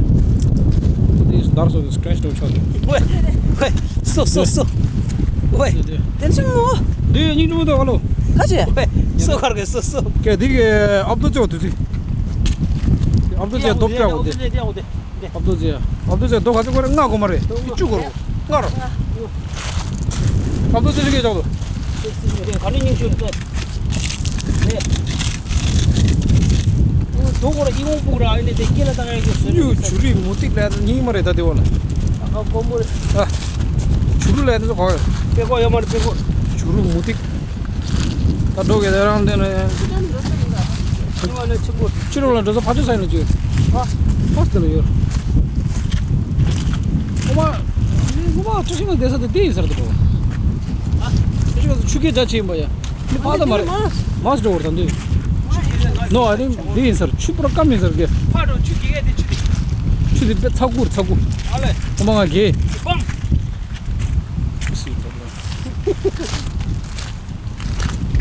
དེ་དར་སོ་དེ་སྐྲེན་ཆ་ཆགས་འདུག་ཝེ། ཝེ། སོ་སོ་སོ། ཝེ། དེ་དེ་ཆུང་ངོ་། དེ་སྙིང་རྗེ་མོ་དོ་ག་ལོ། ཁ་ཆེ། ཝེ། སོ་གར་གི་སོ་སོ། ཀྱེ་དེ་གི་ཨབ་དོ་ཅོ་དུ་ཚི། ཨབ་དོ་ཅོ་དོ་ཀྱ་འོ་དེ། ཨབ་དོ་ཅོ། ཨབ་དོ་ཅོ་དོ་ག་ཚི་གོ་རེ་ལྔ་གོ་མ་རེད། བཅུ་གོ་རེ། ལྔ་རོ། ཨབ་དོ་ཅོ་ཅི་གེ་ཅོག་དོ། ག་ནི་སྙིང་ཆུང་དེ། དོ་གོ་རེ་ཨི་ཝོང་པུ་ར་ཨི་ནི་དེ་སྐེ་ལ་བཏང་ཡ་གི་སོ་ནི། ཆུ་རིགས་མུ་ཏིག་ལ་ཉིན་མ་རེད་ད་དེ་འོ་ལ། ཨ་ཁ་གོམ་པོ་རེད། ཨ། ཆུ་རུ་ལ་ཡ་དེ་ཚོ་གོ་རེ། པེ་ཀོ་ཡ་མ་རེད་པེ་ཀོ། ཆུ་རུ་མུ་ཏིག་ད་འགྲོ་གི་དེ་རང་དེ་ནས། ཕྱི་རོལ་ལ་འགྲོ་ས་ཕ་ཆོས་ས་ཡིན་ལ་བཅོས། ཨ། ཕོ་སི་དེ་ལ་ཡོད། ཨོ་མ། ཨོ་མ་ཀྲུ་ཤིང་ལ་བསྡད་ས་དེ་དེ་ཡིན་ས་རེད་འགྲོ། ཨ། ཀྲུ་ཤིང་ལ་ཆུ་སྐྱེས་རྒྱ་ཆེ་ཡིན་པ་ཡ། མི་ཕ་ད་མ་རེད། མ་སི་འགྲོ་བར་དང་དུས། ནོ་ཨ་རིང་དེ་ཡིན་ས་རེད། ཆུ་པུ་ར་སྐམ་ཡིན་ས་རེད་གི། ཕ་འགྲོ་ཆུ་སྐྱེས་དེ་ཆུ་དེ། ཆུ་དེ་དཔེ་ཚ་ཁུ་རེད་ཚ་ཁུ། ཨ་ལེ། ཨོ་མ་ང་གེ། སྤང་།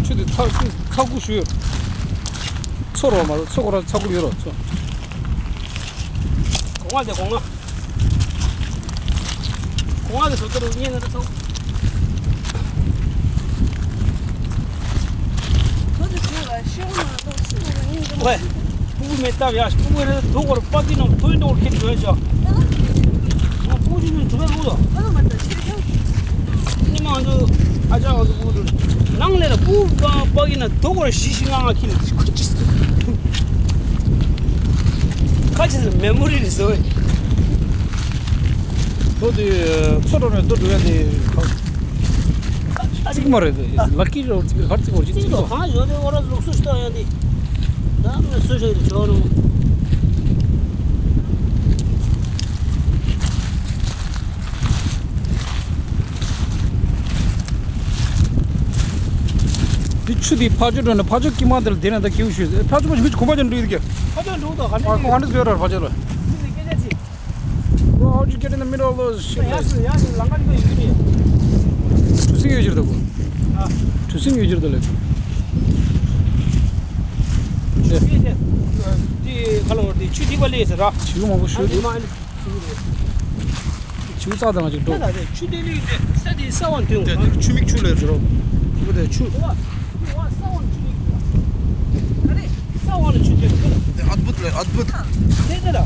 ཆུ་དེ་ཚ་ཆུ་ཚ་ཁུ་ཞུ། ཚོ་རོ་མ་རོ་ཚོ་ཁོ་ར་ཚ་ཁུ་ཡོད་རོ་ཚོ། གོང་བ་དེ་གོང་བ། གོང་བ་དེ་བཟོ་ཚོ་རོ་ཉན་ན་ཚ་ཁུ། ཁོ་དེ་ཚོ་ལ་ཤེས་བ་མ་གཏོགས་སུ་ལ་ཉན་གི་མ། ཝེ། སྤུ་གུ་མེ་སྟབས་ཡག་སྤུ་གུ་རེ་དུ་གོར་པ་ཀི་ནང་ཐོན་འགྲོ་ཁེ་བོད་ཤོག་སྤུ་གུ་ནང་དུ་ཁ་ལོ་མ་ད་ཆེ་ཡང་། ཉི་མ་འདུག་ཨ་ཅག་འདུག་འདུག་ནང་ལས་ལ་སྤུ་གུ་པ་ཀི་ན་དུ་གོར་ཤི་ཤི་ང་ང་ཁེ་ལ་ཁུ་ཅི། ཁ་ཆེ་ས་མེ་མོ་རི་རེད་ཟེར་བས། ལོ་དེ་ཚོ་འགྲོ་ནས་ལྟོ་འགྲོ་ཡ་དེ་གཅིག་མ་རེད་དེ། ལ་ཀི་རོ་གཅིག་གར་གཅིག་བོར་གཅིག་གཅིག་གཅིག་དོ་གང་ཡོད་དེ་ཨོ་ར་ལུགས་སུ་ཤི་ཏོ་ཡ་དེ། ད་ངས་སུ་ཤི་རེ་ཆོག་རུང་། དེ་ཆུ་དེ་ཕ་ཆོས་འགྲོ་ནས་ཕ་ཆོས་ཀི་མ་དེ་ལ་དེ་ནས་ད་ཀིའུ་ཤུས་ཕ་ཆོས་མ་ཞིག་མི་ཆུ་ཁོ་པ་ཅན་འགྲོ་ཡི་དེ་ཀྱི། ཕ་ཆོས་འགྲོ་དོ་ག་ནས། ཁོ་ཧ་འདྲ་ཟེར་ར་ཕ་ཆོས་ལ། Bro, how'd you get in the middle of those shit? ཡ་སུ་ཡ་སུ་ལང་ཀ་ནི་ཡོད་ནི། གྲུ་གཟིངས་ཡོད་ཅིག་ད་གོ། ཨ། གྲུ་གཟིངས་ཡོད་ཅིག་ད་ལེ། དེ་དེ་དེ་ཁ་ལོ་དེ་ཆུ་དེ་པ་ལེ་ཟེར་ར། ཆུ་མང་པོ་ཤོད་དེ། ཆུ་རྩ་དང་ཅིག་འགྲོ། ཆུ་དེ་ལེ་དེ་ས་དེ་ས་བ་འདོན། དེ་ཆུ་མིག་ཆུ་ལེ་ཟེར་རོ། ཆུ་དེ་ཆུ། ས་བ་ཆུ་མིག་ཆུ། ཨ་རེ་ས་བ་ཆུ་དེ་ལེ། དེ་ཨད་བུད་ལེ་ཨད་བུད། དེ་དེ་ར།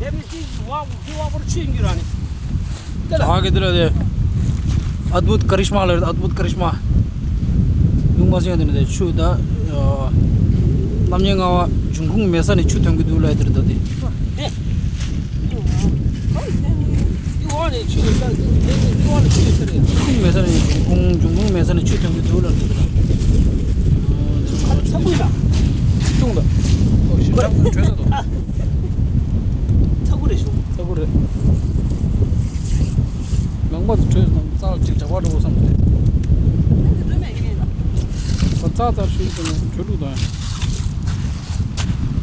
དེ་མི་སྲིད་ཀྱི་བ་གི་བ་པོར་ཆུ་ཡིན་རྒྱུ་ར་ནི། དེ་ལ། ཨ་གི་དེ་ལ་དེ། ཨད་བུད་ཀ་རིཤ་མ་ལ་ཨད་བུད་ཀ་རིཤ་མ། ཡོང་མ་སོང་ཡ་དེ་ནི་དེ་ཆུ་ད། རྣམ་གཡེང་ལྔ་པ་འབྱུང་ཁུངས་མེད་ས་ནས་ཆུ་ཐོན་གི་འདུག་ལ་དེར་ད་དེ། དེ། དེ་བ་ནས་ཆུ་ཡོད་ས་དེ་དེ་དེ་བ་ནས་ཆུ་ཡོད་ས་རེད། འབྱུང་ཁུངས་མེད་ས་ནས་འབྱུང་ཁུངས་འབྱུང་ཁུངས་མེད་ས་ནས་ཆུ་ཐོན་གི་འདུག་ལ་དེ་དེ་ལ། ཚ་ཁུ་ཡིན་ན། ཐུང་ད། ཨོ་ཤི་ད་བྲོས་ས་དོ། ཚ་ཁུ་རེད་ཤོག་ཚ་ཁུ་རེད། ལང་པ་ཚོ་བྲོས་སོང་རྩ་ལ་ཅིག་ཇག་པ་འགྲོ་བསམ་སྟེ། ད་རྩ་རྩ་ཤུལ་དུ་ནས་བྲོས་ལུགས་དང་།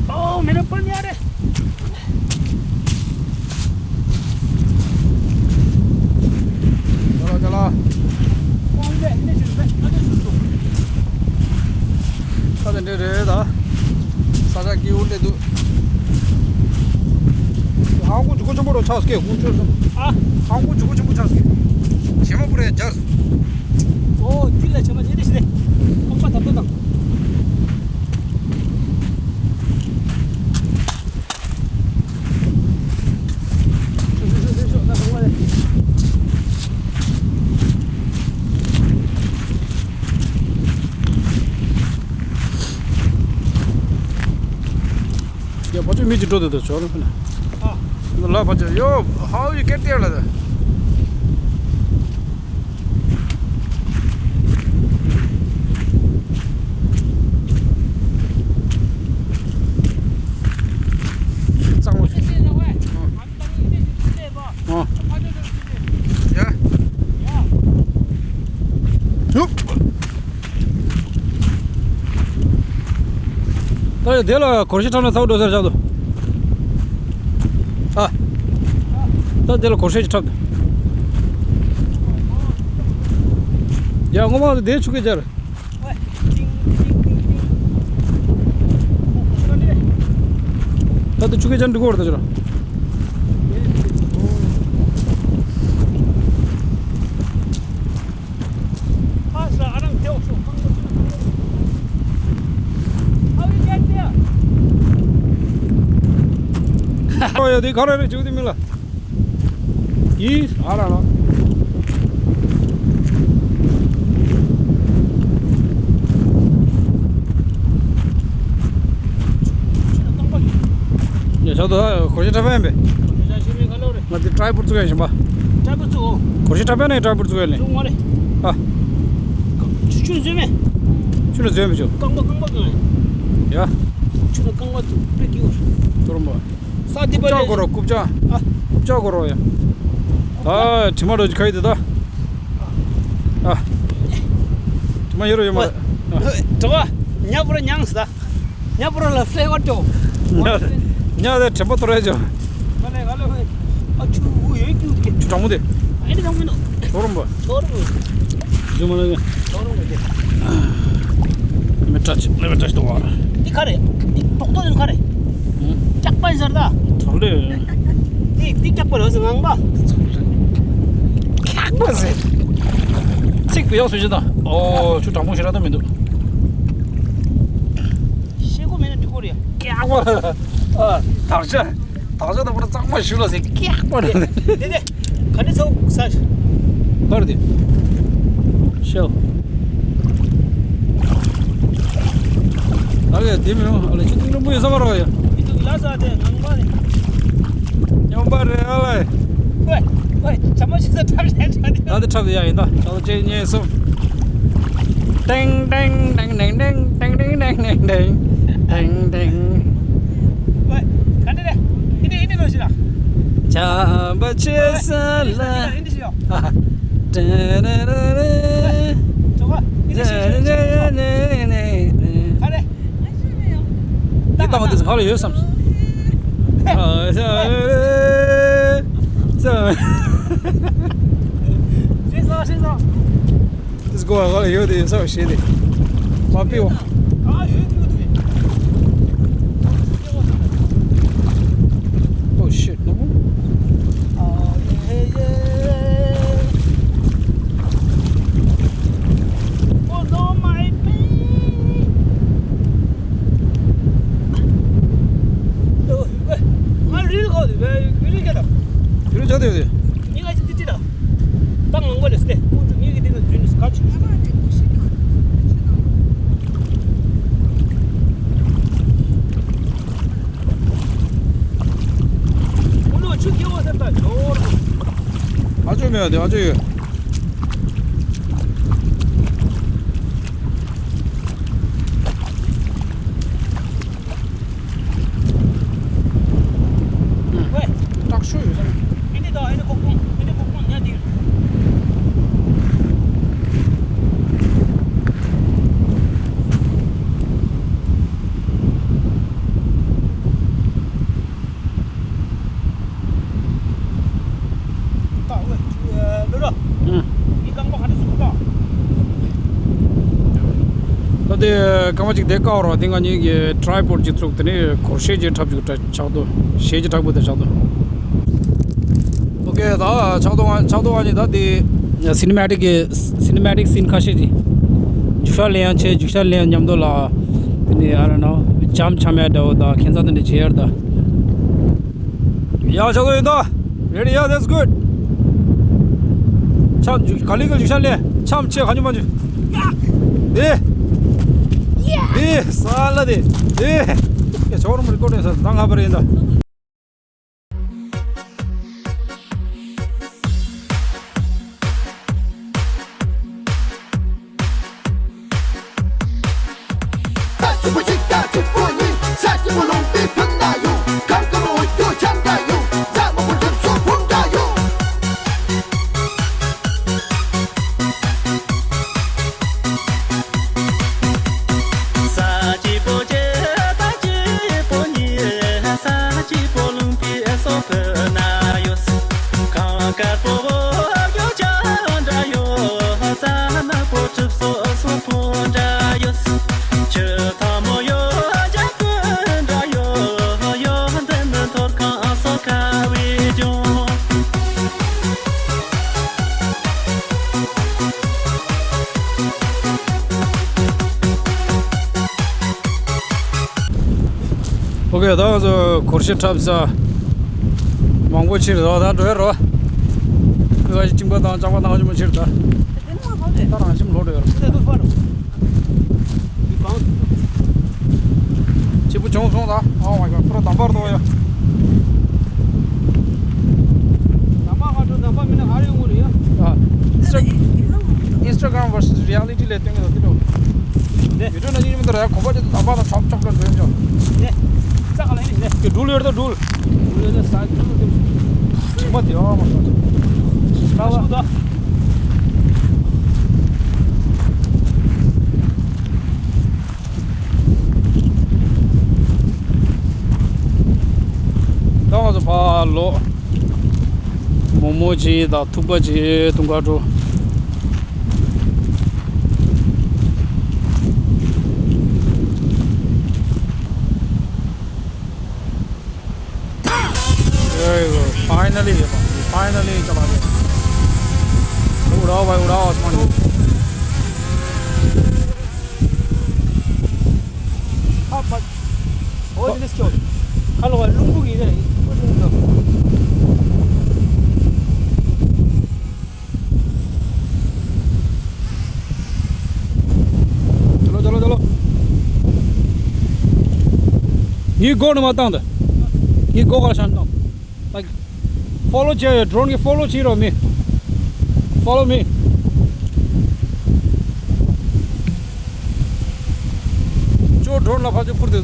ཨོ་མེ་ར་པ་ཉ་རེད། ཅ་ལག་ཅ་ལག་ས་དེ་འདྲས་རེད་ད། ས་ཆ་སྐྱིད་པོ་སླེབས་འདུག་ཧང་ཀོང་ཇུ་གུ་ཆེན་པོ་རུ་ཆགས་སྐད་ཁུངས་བཅོལ་སོང་། ཨ། ཧང་ཀོང་ཇུ་གུ་ཆེན་པོ་ཆགས་སྐད། བྱེ་མ་པུ་ར་ཡ་སྦྱར། ཨོ་དེ་ལ་བྱེ་མ་དེ་འདྲ་ཞིག་རེད། རྐང་པ་དམ་པོ་དང་། ཡ་ཕ་ཆུ་མི་གཅིག་འགྲོ་འདུག་ད་ཞོར་ལ་ཕུ་ན། ཨ། ལ་ཕ་ཆུ་ཡོ། How you get there ལ་ད། གཙང་མ་ཞིག་ཨ། ཡ། ཡ། ཡུག་ད་ཡ་དེ་ལ་གོར་ཤི་འཁྲབ་ན་ཚ་བོ་འགྲོ་ཟེར་བཞག་འདུག་ཨ། ད་དེ་ལ་གོར་ཤི་ཅིག་འཁྲབ་འདུག་ཡ་སྔོན་མ་དེ་ཆུ་ཁའི་རྒྱར། ད་དེ་ཆུ་ཁའི་རྒྱར་འགྲོ་གི་ཡོད་རེད་ད་ཆུ་ལ། ཨོ་ཡ་དེ་ག་རེ་རེད་བྱེད་དེ་མིན་ལ། ཡིས་ཨ་ར་ར། ཡ་ཞག་ཏུ་གོར་ཤི་འཁྲབ་ཡིན་པས། ང་དེ་ཊའི་པུར་བཙུགས་ཡ་ཞིམ་པ། ཊའི་པུར་བཙུགས་འོ། གོར་ཤི་འཁྲབ་ཡ་ནས་ཊའི་པུར་བཙུགས་ཡ་ལེ། བཙུགས་མ་རེད། ཨ། ཆུ་ཆུ་ནས་འཛུལ་མེད། ཆུ་ནས་འཛུལ་མི་ཆོག་རྐང་པ་རྐང་པ་གང་ཡ། ཡ། ཆུ་ནས་རྐང་པ་དུ་པེ་ཀིའུ། ཐོ་རོམ་པ། ས་དེ་པ་རྐུབ་བཀྱག་ལས། དགོས་རོགས་རྐུབ་བཀྱག་ཨ། རྐུབ་བཀྱག་དགོས་རོགས་ཡ། ད་དྲི་མ་རོ་ཅིག་ཁ་ཡི་དེ་ད། ཨ། དྲི་མ་ཡོད་རོ་ཡོད་མ་རེད། ཨ། གྲོགས། ཉ་པུ་ར་མྱངས་ས། ཉ་པུ་ར་ལ་ཕེ་བར་ཏོ། ཉ་ཉ་དེ་དྲན་པ་ཐོར་རེ་ཅོ། ག་ལེ་ག་ལེ་ཧོꯏ། ཨ་ཆུ་ཧུ་ཡོད་ཀྱུ་དེ། ཆུ་གྲང་མོ་དེ། ཨ་ནི་གྲང་མོ་ནོ། ཐོ་རོམ་པ། ཐོ་རོམ་པ། རྫུན་མ་ལ་ཡ། ཐོ་རོམ་པ་དེ། མི་ཏྲ་ཅི་ལེ་མི་ཏྲ་ཅི་དོ་བ་ར། འདི་ག་རེ། འདི་ཏོག་ཏོག་ཡོད་ག་རེ། ཀྱག་པ་ཡིན་ཟེར་ད། ཐོ་ལེ། འདི་འདི་ཀྱག་པ་རེད་ཟེར་ངང་པ། ཀྱག་པ་ཟེར། ཚིག་དེ་ཡག་སུ་ཞིག་དང་། ཨོ་ཆུ་གྲང་མོ་ཞིག་ར་ད་མི་འདུག་ཤེལ་སྒོ་མེད་ན་འགྲིག་གོ་རེད། ཀྱག་པ། ཨ། དག་ཆ། དག་ཆ་དང་པོ་གཙང་མ་ཞུ་ལ་ཟེར་ཀྱག་པ་རེད། དེ་དེ། ག་ནས་ཚོགས་ས། ག་རེ་དེ། ཤེལ། ཨ་ལེ་དེ་མི་རུང་། ཨ་ལེ་ཆུ་ཐིགས་རིང་པོ་ཡོད་ས་མ་རོགས་ཡ། མི་འདུག་ལ་ས་དེ་ངང་པ་རེད། ཉམས་པ་རེད་ཨ་ལེ། ཝེ། ཝེ། བྱ་མ་ཤི་ས་ཁྲབ་ཤ་ཁྲབ་དེ། ད་དེ་ཁྲབ་དེ་ཡ་ཡིན་ད། ད་དེ་གཅིག་གཉིས་གསུམ། ཏེང་ཏེང་ཏེང་ཏེང་། ཝེ། ག་འདྲ་རེད། ཨི་འདྲ་ཨི་འདྲ་ལོ་ཤི་ལ། བྱམས་པ་ཆེ་ས་ལ། ཨི་འདྲ་ཤི་ཡོ། ཏེ་རེ་རེ་རེ། ཨི་འདྲ་ཤི་ཡོ། ག་རེ། འདི་ལྟ་བ་འདི་ཚོ་ག་ལ་ཡོད་བསམ། ཨ་ས་ས། ཤེས་སོང་ཤེས་སོང་། འདི་ཚོ་ག་ལ་ཡོད་དེ་ཡོད་ས་ཤེས་དེ། མ་པི་བ། ཨ་ཡོད་དེ་ཡོད་དེ། Oh shit, no. Oh, yeah, yeah. Oh, no, my baby. ང་རིལ་གོ་དེ་བས་རིལ་ག་དང་། རིལ་ཆ་དེ་དེ། ཉི་ང་ཅི་ཏི་ཏི་དང་། ཏང་ངང་པ་ལས་སྟེ། ཁོང་ཚོ་ངེད་ཀྱི་དེ་ན་འཛུལ་ནས་ག་ཅིག་ཨ་ཅོ་མེད་པ་དེ་ཨ་ཅོ་ཡོད། ཝེ། སྟག་ཤོད་ཡོད་ས་རེད། ཨེ་འདི་དང་ཨེ་འདི་ཁོག་པོ་ཨེ་འདི་ཁོག་པོ་ཉལ་དེ། ད་དེ་རྐང་པ་གཅིག་དེ་བཀག་རོགས། དེ་ང་གཉིས་ཀྱི་ཊའི་པོཌ་གཅིག་བཙུགས། དེ་ནས་གོར་ཤེལ་གཅིག་འཁྲབ་བཅུག་ཊའི་ཕོཌ་ཆག་ཏུ་ཤེལ་གྱི་ཊའི་པོཌ་དེ་ཆག་ཏུ། ཨོ་ཁེ། ད་ཆག་ཏུ་ང་ཆག་ཏུ་ང་གཉིས་ད་དེ། སི་ནི་མ་ཊིག་གི་སི་ནི་མ་ཊིག་སིན་ཁ་ཤས་ཅིག་རྒྱུག་ཤར་ལེན་ཡང་བྱས། རྒྱུག་ཤར་ལེན་ཡང་མཉམ་དུ་ལ་དེ་ནས་ཨ་ར་ན་འཇམ་འཆམ་ཡ་འདྲ་བོ་དང་ཁྱད་མཚར་དེ་འདྲ་བྱེད་ཡར་ད། ཡ་ཆ་ཚོ་ཡིན་ད། Ready? Yeah, that's good. འཆམ་རྒྱུག་ག་ལེ་ག་རྒྱུག་ཤར་ལེན། འཆམ་ཆེ་ག་ཉུ་མ་རྒྱུག་དེ། དེ་ས་ལ་དེ། དེ། ཡ་ཆོག་རུམ་རི་ཀོ་ཌི་ཡ་ས་ད་ང་བར་ཡིན་ད། ཨོ་ཁེ། ད་ང་ཚོ་གོར་ཤི་འཁྲབ་ས་མང་པོ་ཕྱིར་རོ། ད་འགྲོ་ཡ་རོ། ཁོས་ཁ་ཤས་གཅིན་པ་དང་ལྕགས་པ་དང་ཁ་ཤས་མ་ཕྱིར་ད། ད་རང་ཤིམ་ལོག་འགྲོ་ཡ་རོ། གཅིག་པུ་བྱུང་སོང་ད། Oh my God. ཁོ་ར་དམ་པར་དོ་ཡ། དམ་པ་ཁ་ཁྲོ་དམ་པ་མིན་ན་ཧ་རེ་ཡོང་གི་རེད་ཡ། ཨ། Insta- Instagram versus reality ལས་སྟོན་གི་ད་དེ་འགྲོ། ནས། video ནང་ཉིད་མི་འདུག་ར་ཡ། གོམ་པ་ཅི་ད་དམ་པ་ལ་ཁྲབ་ཁྲབ་ལ་འགྲོ་ཡ་འཇོག་ནས། ས་ག་ལ་ཡིན་ནས། དེ་འགྲུལ་ཡོད་ད་འགྲུལ། འགྲུལ་ཡོད་ད་ས་འགྲུལ་ཏེ། ཅི་མ་དེ་ཨ་མ་ཁྲོ་ཅི། ད་ལ་ཤུ་ད། ད་ང་ཚོ་ཕར་ལོག་མོག་མོག་ཅིག་དང་ཐུག་པ་ཅིག་འཐུང་ག་འགྲོ། There you go. Finally, finally, ཅ་ལག་དེ། ཨུ་ར་བ་ཨུ་ར་བ་སྨན། ཨ་ཕ། ཨོ་ཇི་ནི་སྐྱོ། ཁ་ལོ་བ་རླུང་བུ་གི་རེད། ཨོ་ཇི་ནི་སྐྱོ། चलो चलो चलो। ངའི་སྒོ་ནས་མར་བཏང་དང་། ངའི་སྒོ་ག་ཤང་བཏང་། Like, follow བྱས་ཡོད། drone གི་follow བྱེད་རོགས། Me, follow me. ཅོ་drone ལ་ཕར་ཚུར་འཕུར་དེ།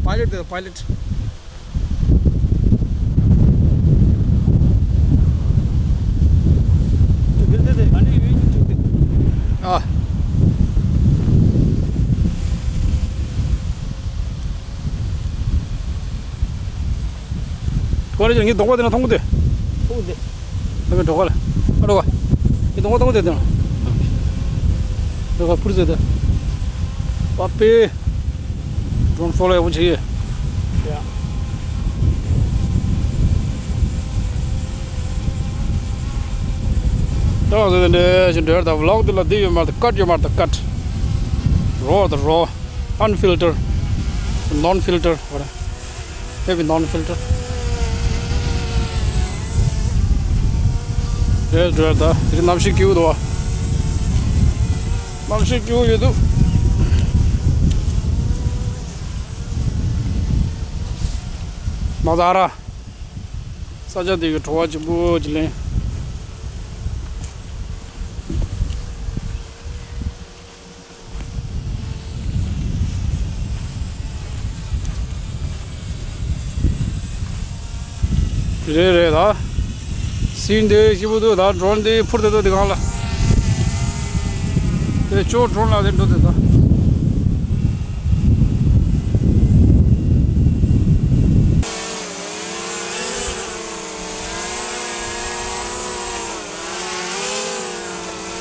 Pilot དེ། Pilot. ཨ། ཁོ་རེ་ཅན་ངའི་གདོང་པ་དེ་ན་མཐོང་གི་འདུག་མཐོང་གི་འདུག་ད་མི་འགྲོ་ག་ལ། ཨ་འགྲོ་ག་ངའི་གདོང་པ་མཐོང་གི་འདུག་དེ་ན། འགྲོ་ག་འཕུར་ཟེར་དེ། པ་པེ། drone follow ཡག་པོ་བྱེད་ཀྱི། ད་ང་ཚོ་དེ་འདྲའི་ཞིག་འགྲོ་ཡ་ད། vlog འདི་ལ་འདི་ཡོད་མ་རེད། cut ཡོད་མ་རེད། cut. raw དང་raw. unfilter. non-filter. maybe non-filter. རེད་འགྲོ་ཡ་ད། དེ་རིང་གནམ་གཤིས་སྐྱིད་པོ་འདུག་བ། གནམ་གཤིས་སྐྱིད་པོ་ཡོད་འདུག་མ་ཚ་ར། ས་ཆ་དེ་གི་བྲོ་བ་ལྗིད་པོ་ཅིག་ལེན། རེད་རེད་ད། སིན་དེ་སྐྱིད་པོ་འདུག་ད་drone དེ་འཕུར་དེ་འདུག་དེ་གང་ལ། དེ་ཅོ་drone ལ་དེ་འགྲོ་དེ་ད།